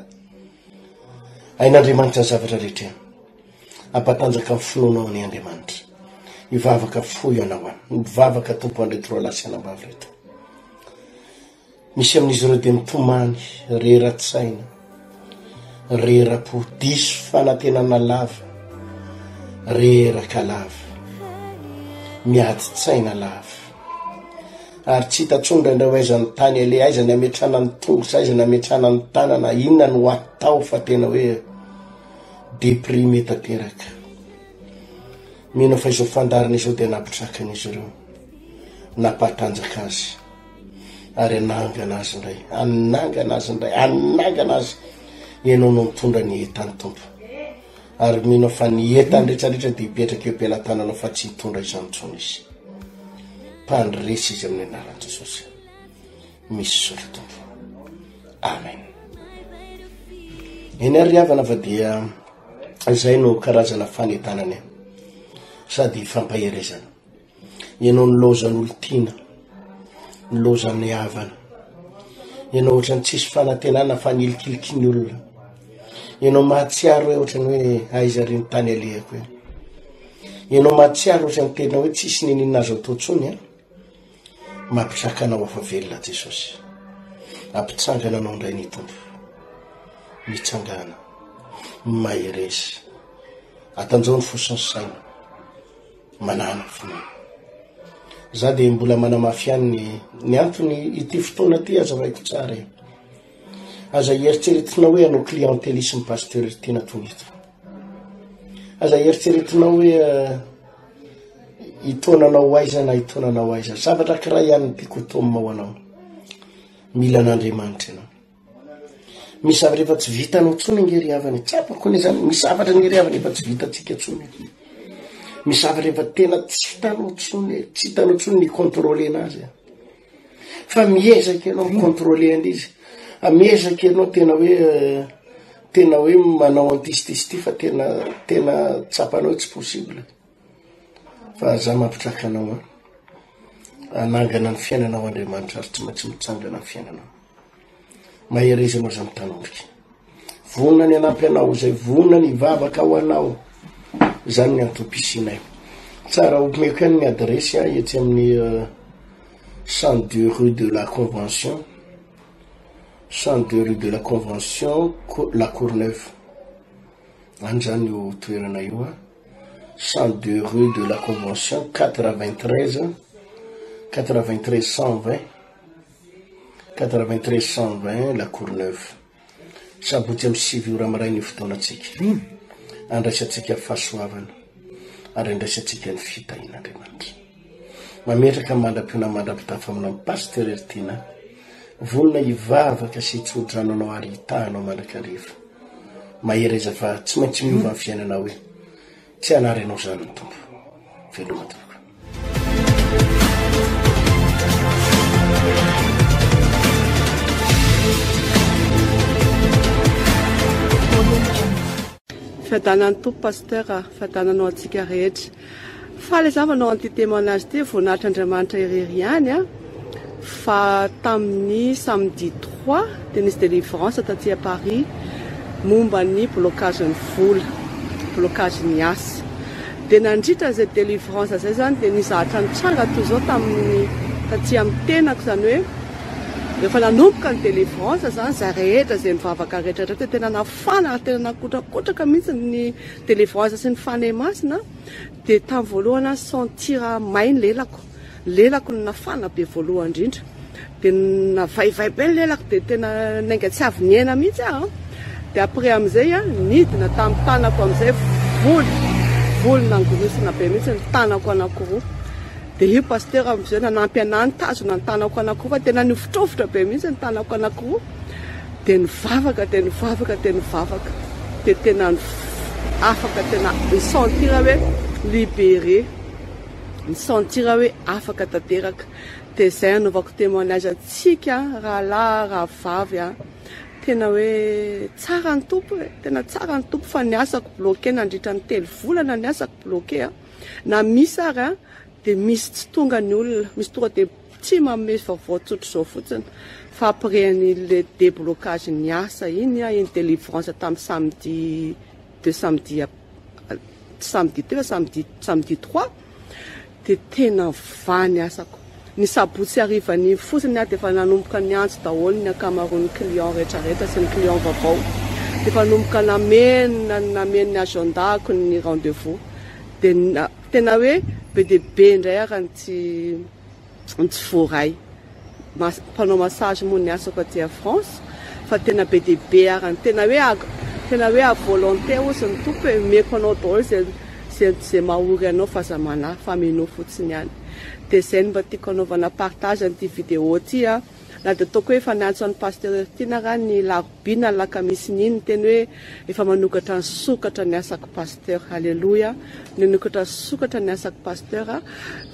S1: Hain'Andriamanitra ny zavatra rehetra. Hampatanjaka ny finoanao anie Andriamanitra. Hivavaka fo ianao an. Mivavaka Tompo an'ireto roalahy sy anabavy ireto. Misy amin'izy ireo dia mitomany, rera-tsaina, rera-po, diso fanantenana lava, reraka lava, miady tsaina lava. Ary tsy hita intsony indraindray ho aiza ny tany aleha, aiza ny hametrahana ny tongotra, aiza ny hametrahana ny tanana, inona no atao fa tena hoe Deprimé tanteraka. Mino aho fa izao fandaharana izao dia nampitraka an'izy ireo, nampatanjaka azy, ary hanangana azy indray, hanangana azy indray, hanangana azy. Ianao no mitondra ny entan'ny Tompo. Ary mino aho fa ny entany rehetrarehetra dia hipetraka eo am-pelatananao fa tsy hitondra izany intsony izy. Mpandresy izy amin'ny anaran'i Jesosy. Misaotra Tompo. Amen. Eny ary havana fa dia izay no karazana fanentanana sady fampaherezana. Ianao nilaozan'olon-tiana, nilaozan'ny havana. Ianao ohatran'ny tsisy fanantenana fa nilikiliky ny olona. Ianao mahatsiaro hoe ohatran'ny hoe aiza ry ny tany alehako eny. Ianao mahatsiaro ohatran'ny tena hoe tsisy niniana azo atao intsony an. Mampitraka anao afa velona Jesosy. Ampitsangana anao indray ny Tompo. Mitsangana. Mahereza. Atanjao ny fo sy ny saina. Manana finoana. Za dia mbola manamafy ihany ny ny antony ity fotoana ity azavaiko tsara e. Aza eritreretinao hoe hanao clientélisme pasteur ity na tonga eto. Aza eritreretinao hoe eh, hitaona anao ho aiza na hitaona anao aiza. Zavatra ankiray ihany no tiako hotomina ho anao. Mila an'Andriamanitra ianao. Misy zavatra efa tsy vitanao tsony ange ry havana e. Tsapako anie zany, misy zavatra ange ry havana efa tsy vitantsika tsony e. Misy zavatra efa tena tsy hitanao tsony e, tsy hitanao tsony ny contrôler-na azy e. Fa miezaka ianao mi-contrôler an'izy, miezaka ianao tena hoe eh, tena hoe manao an'ity sy ity sy ity fa tena tena tsapanao hoe tsy possible. Fa za mampitraka anao an. Hanangana ny fiainanao Andriamanitra ary tsy maintsy mitsangana ny fiainanao. Mahereza ianao zany tanondrika. Vonona ny hanampy anao izay vonona ny hivavaka ho anao. Izany ny antom-pisianay. Tsara omeko ihany ny adiresy a etsy amin'ny euh, 102 rue de la Convention. 102 rue de la Convention, La Courneuve. Any zany io toerana io a. 102 rue de la Convention, 93 93 120 93 120 La Courneuve. Sabotsy amin'ny 9 ora maraina io fotoanantsika. Andraisantsika fahasoavana ary andraisantsika ny fitahian'Andriamanitra. Mametraka mandra-piona mandra-pitafa aminao Pasteur Heritiana. Vonona hivavaka sy hitsodrano anao ary hitaha anao mandrakariva. Mahereza fa tsy maintsy miova ny fiainanao e. Tsy hanary anao izany ny Tompo. Veloma tompoko.
S10: Fiadanan'ny Tompo Pasteur a, fiadanana ho antsika rehetra. Faly za manao an'ity témoignage ity, voninahitr'Andriamanitra irery ihany a, fa tamin'ny samedi trois dia nisy délivrance taty à Paris momba ny blocage ny vola, blocage ny asa. Dia nandritra izay délivrance izay zany dia nisy zavatra nitranga toy izao tamin'ny taty amin'ny tenako, izany hoe rehefa nanomboka ny délivrance zany izay rehetra izay nivavaka rehetra rehetra tena nafana ary tena nakotrakotraka mihitsy ny délivrance sy ny Fanahy Masina dia tamin'ny voalohany aho sentir may ny lelako, lelako no nafana be voalohany indrindra, dia navaivay be ny lelako dia tena nainga tsy avy niaina mihitsy aho an, dia après amin'izay an, nidina tamin'ny tanako amin'izay voly, voly nangoritsina be mihitsy ny tanako anankiroa, dia io pasteur amin'izay nanampy anah nitazona ny tanako anankiroa fa tena nihovotrovotra be mihitsy ny tanako anankiroa. Dia nivavaka dia nivavaka dia nivavaka dia tena afaka tena ni-sentir hoe libéré, ni-sentir hoe afaka tanteraka. Dia izay anaovako témoignage antsika rahalahy rahavavy a, tena hoe tsara ny Tompo e, tena tsara ny Tompo fa ny asako bloqué nandritra ny telo volana ny asako bloqué a, na misy ary a dia misy tsy tonga ny olona, misy tonga dia Tsy manome vaovao tsotr'izao fotsiny fa après an'ilay déblocage ny asa iny, iny délivrance tamin'ny samedi de samedi tsy samedi teo fa samedi samedi trois dia tena vaha ny asako. Ny sabotsy harivan'iny fotsiny aho dia efa nanomboka niantso daholo ny ankamaroan'ny client rehetrarehetra sy ny client vaovao. Dia efa nanomboka nameno nameno ny agenda-ko ny rendez-vous. Dia tena hoe be dia be indray ary ny tsy ny tsy voaray. Mpanao massage moa ny asako aty à France fa tena be dia be ary ny tena hoe tena hoe à volonté hozy ny Tompo e, omeko anao daholo izay izay izay mahory anao fa aza manahy fa minoa fotsiny ihany. Dia izay no mba tiako anaovana partage an'ity vidéo ity a. Na dia ataoko hoe efa niantso an'i Pasteur Heritiana raha ny larobia na alakamisy iny niteny hoe efa manokatra ny sokatra ny asako Pasteur. Aleloia. Nanokatra sokatra ny asako Pasteur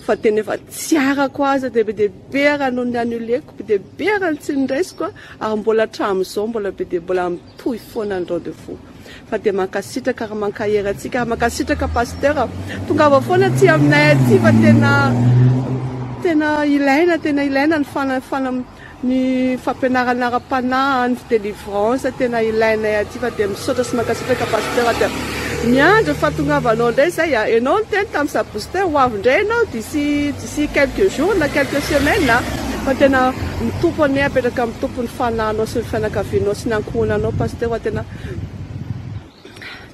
S10: fa tena efa tsy arako aza dia be dia be ara no ni-annuler-ko, be dia be ara no tsy niraisiko ary mbola hatramin'izao mbola be dia mbola mitohy foana ny rendez-vous. Fa dia mankasitraka ary mankahery antsika ary mankasitraka Pasteur. Tongava foana aty aminay aty fa tena tena ilaina tena ilaina ny fana fana ny fampianarana ara-panahy ny délivrance tena ilainay aty fa dia misaotra sy mankasitraka Pasteur dia miandry ny fahatongavanao indray zay a. Ianao niteny tamin'ny sabotsy teo ho avy indray ianao d'ici d'ici quelques jours na quelques semaines a. Fa tena ny Tompo anie apetraka amin'ny Tompo ny fanahinao sy ny fianakavianao sy ny ankohonanao Pasteur fa tena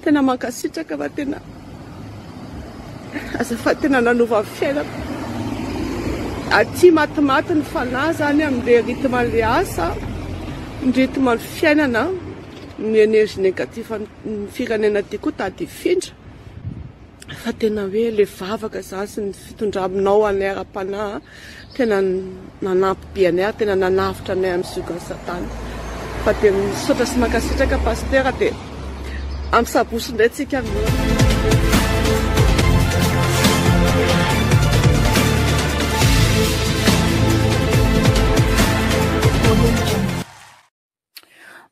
S10: Tena mankasitraka fa tena azafady tena nanova ny fiainako. Aty matimaty ny fanahy zany amin'le rythme an'le asa, ny rythme ny fiainana, ny énergie négative ny firenena aty koa tady hifindra. Fa tena hoe le vavaka zany sy ny fitondranao anay ara-panahy tena nanampy be anay ary tena nanavotra anay amin'ny ziogan'i satana. Fa dia misaotra sy mankasitraka Pasitera dia amin'ny sabotsy indray tsika mihaona.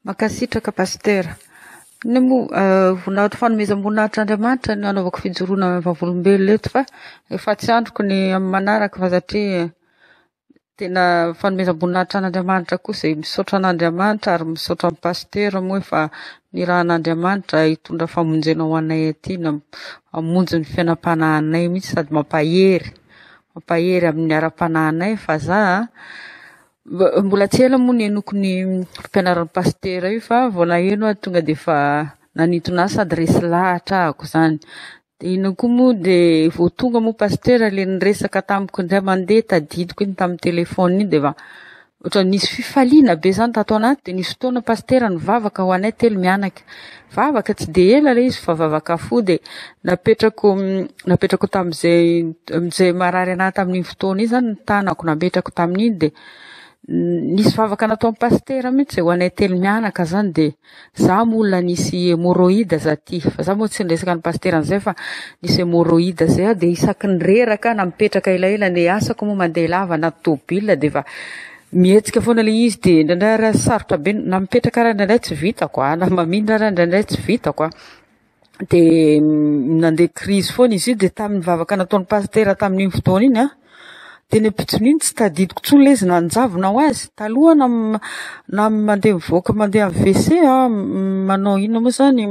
S11: Mankasitraka Pasitera. Inona moa voninahitra fanomezam-boninahitr'Andriamanitra no anaovako fijoroana vavolombelona eto fa efa tsy andriko ny amin'ny manaraka fa satria tena fanomezam-boninahitra an'Andriamanitra kosa e. Misaotra an'Andriamanitra ary misaotra an'i Pasitera moa efa nirahan'Andriamanitra hitondra famonjena ho anay aty na hamonjy ny fiainam-panahinay mihitsy sady mampahery, mampahery amin'ny ara-panahinay fa za Mbola tsy ela moa nihainoako ny fampianaran'i Pasitera io fa vao naheno aho tonga dia efa nanintona ahy sady resy lahatra ahako izany. Dia inona koa moa dia vao tonga moa Pasitera ilay niresaka tamiko indray mandeha tadidiko iny tamin'ny telefaonina iny dia efa ohatran'ny nisy fifaliana be izany tato anaty dia nisy fotoana Pasitera nivavaka ho anay telo mianaka. Vavaka tsy dia ela ilay izy fa vavaka fo dia napetrako napetrako tamin'izay amin'izay marary anahy tamin'iny fotoana iny izany ny tanako napetrako tamin'iny dia nisy vavaka nataon'i pasitera mihitsy ho anay telo mianaka izany dia za moa olona nisy hémorroïde za ty fa za moa tsy niresaka an'i pasitera an'izay fa nisy hémorroïde zay aho dia isaky ny reraka na mipetraka elaela ny asako moa mandeha lava anaty tômôbila dia efa Mihetsika foana ilay izy dia indraindray ary sarotra be na mipetraka ary indraindray tsy vitako a, na mamindra ary indraindray tsy vitako a. Dia nandeha crise foana izy io dia tamin'ny vavaka nataon'ny pasitera tamin'iny fotoana iny an, dia ny ampitson'iny tsy tadidiko intsony ilay izy nanjavona ho azy. Taloha na na mandeha mivoaka mandeha amin'ny WC aho, manao inona moa izany,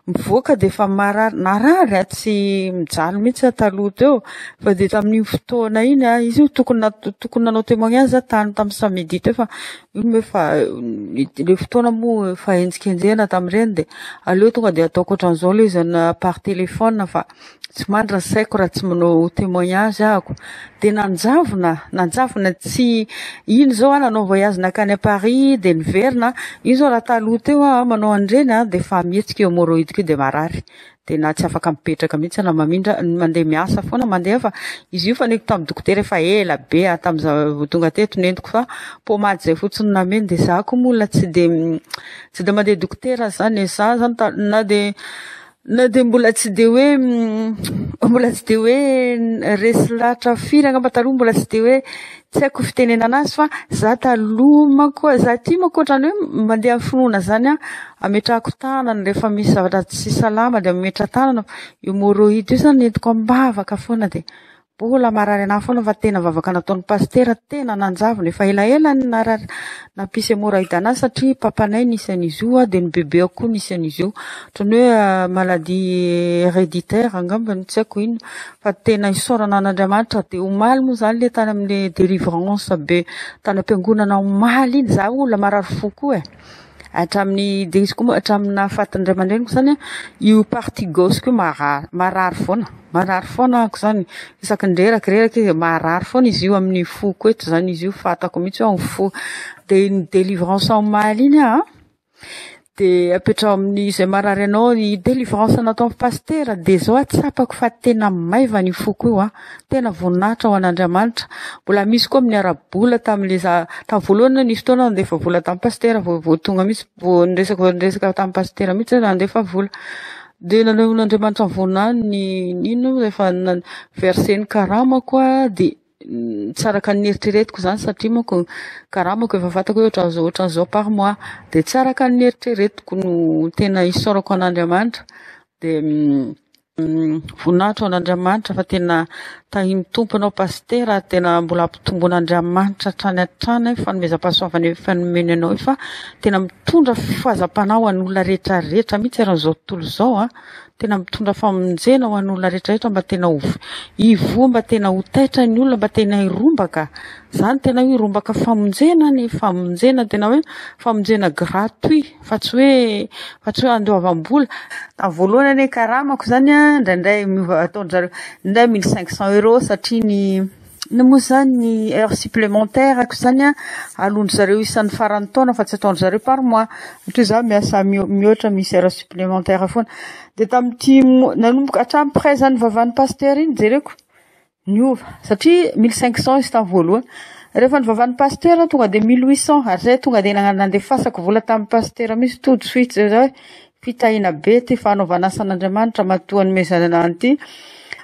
S11: mivoaka dia efa marary, narary aho tsy mijaly mihitsy aho taloha teo. Fa dia tamin'iny fotoana iny ah, izy io tokony nat- tokony nanao témoignage aho tany tamin'ny samedi teo fa iny moa efa le fotoana moa efa henjikenjehina tamin'ireny dia aleo tonga dia ataoko ohatran'izao ilay izy na par téléphone fa tsy mandry ny saiko raha tsy manao témoignage ahako. Dia nanjavona, nanjavona tsy iny izao aho nanao voyage nankany à Paris dia niverina, iny izao raha taloha teo aho manao an'ireny ah dia efa mihetsika io hémorroïde-ko io dia marary. Tena tsy afaka mipetraka mihitsy na mamindra, mandeha miasa foana mandeha fa izy io efa nentiko tamin'ny dokotera efa ela be aho tamin'izaho vao tonga teto nentiko fa pomade izay fotsiny no nameno dia izaho koa moa olona tsy dia tsy dia mandeha dokotera zany e, izaho zany na dia na dia mbola tsy dia hoe mbola tsy dia hoe resy lahatra firy angamba taloha mbola tsy dia hoe Tsy haiko fitenenana azy fa za taloha manko, za aty manko ohatrany hoe mandeha amin'ny finoana zany aho, ametrahako tanana rehefa misy zavatra tsy salama dia mametra-tanana, io hémorroïde io zany entiko am-bavaka foana dia mbola marary anahy foana fa tena vavaka nataon'ny pasitera tena nanjavona, efa elaela no narary nampisy hémorroïde anahy satria papanay nisy an'izy io dia ny bebeko koa nisy an'izy io, ohatrany hoe maladie héréditaire angambany tsy haiko inona. Fa tena isaorana an'Andriamanitra dia omaly moa izany le tany amin'le délivrance be tany am-piangonana omaly iny, za olona marary fo koa e, hatramin'ny dia izy koa moa hatramin'ny nahafaty ny ray aman-dreniko izany an, io partie gauche-ko io marary, marary foana, marary foana ahako izany, isaky ny reraka reraka izy marary foana izy io amin'ny foko eto izany izy io, fantako mihitsy hoe amin'ny fo, dia iny délivrance omaly iny aho an. Dia apetraho amin'izay marary anao ny délivrance nataon'i Pasitera dia izao aho tsapako fa tena maivana io foko io an, tena voninahitra ho an'Andriamanitra. Mbola misy koa amin'ny ara-bola tamin'ilay za, tamin'ny voalohany nisy fotoana aho nandefa vola tamin'i Pasitera vao vao tonga mihitsy vao niresaka vao niresaka tamin'i Pasitera mihitsy aho nandefa vola. Dia nanehoan'Andriamanitra ny voninahiny ny inona moa rehefa ni-verser ny karamako aho dia Tsy araka ny neritreretiko izany satria manko karamako efa fantako hoe ohatran'izao ohatran'izao par mois dia tsy araka ny neritreretiko no tena isaorako an'Andriamanitra dia voninahitra ho an'Andriamanitra fa tena tahin'ny Tompo ianao Pasitera ary tena mbola ampitomboin'Andriamanitra hatrany hatrany ny fanomezam-pahasoavana efa nomeny anao io fa tena mitondra fifazam-panahy ho an'olona rehetra rehetra mihitsy eran'izao tontolo izao an. Tena mitondra famonjena ho an'olona rehetra rehetra mba tena ho hivoha mba tena ho taitra ny olona mba tena hirombaka zany tena hoe hirombaka famonjena ny famonjena tena hoe famonjena gratuit fa tsy hoe fa tsy hoe andoavam-bola. Tamin'ny voalohany anie karamako zany an, indraindray miova ataon-dry zareo indraindray mille cinq cent euros satria ny. Inona moa izany ny heure supplémentaire ko izany an, aloan-dry zareo isan'ny faran'ny taona fa tsy ataon-dry zareo par mois, satria izaho miasa mihoatra misy heure supplémentaire foana. Dia tamin'ity nanomboka hatramin'ny près izany vavan'ny pasitera iny jereko, niova satria mille cinq cent izy tamin'ny voalohany, rehefa nivavan'ny pasitera tonga dia mille huit cent ary zay tonga dia nandefasako vola tamin'ny pasitera mihitsy tout de suite zay hoe fitahiana be ty fanaovana asan'Andriamanitra matoa anomezana an'ity,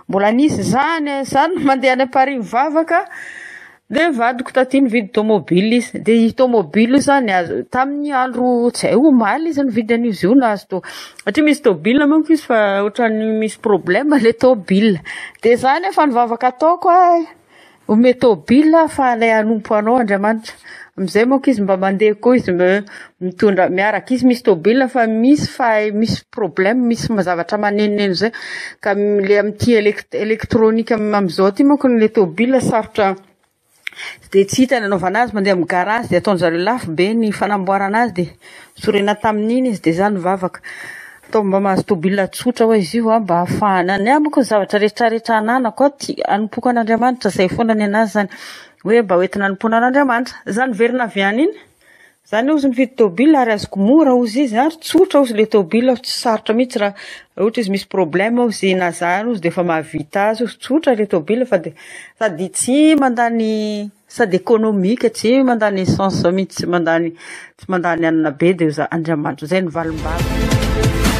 S11: mbola nisy zany zany mandeha any Paris mivavaka dia vadiko taty nividy tomobile izy dia io tomobile io zany azo tamin'ny andro tsy hay omaly izy nividy an'io izy io nahazo to- satria misy tôbile manko izy fa ohatran'ny misy problème le tôbile dia za nefa ny vavaka ataoko a omeo tôbile fa ilay hanompo anao Andriamanitra amin'izay manko izy mba mandeha koa izy mba mitondra miaraka izy misy tôbile fa misy fa misy problème misy zavatra manenoneno zay ka le amin'ity elekt- elektrônika amin'izao ty manko le tôbile sarotra dia tsy hita ny anaovana azy mandeha amin'ny garage dia ataon-dry zareo lafo be ny fanamboarana azy dia sorena tamin'iny izy dia za nivavaka atao mba mahazo tôbile tsotra hoa izy io mba ahafahana ny amiko ny zavatra rehetrarehetra ananako a tia anompoako an'Andriamanitra zay foana ny anazy zany hoe mba hoentina anompoana an'Andriamanitra za niverina avy any iny Zany ozy mividy tôbila ary azoko mora ozy izy ary tsotra ozy le tôbila fa tsy sarotra mihitsy raha ohatra izy misy problème ozy na zany ozy de efa mahavita azy ozy tsotra le tôbila fa de sady tsy mandany sady économique tsy mandany essence mihitsy tsy mandany tsy mandany hanina be de za Andriamanitra zay ny valim-bavaka.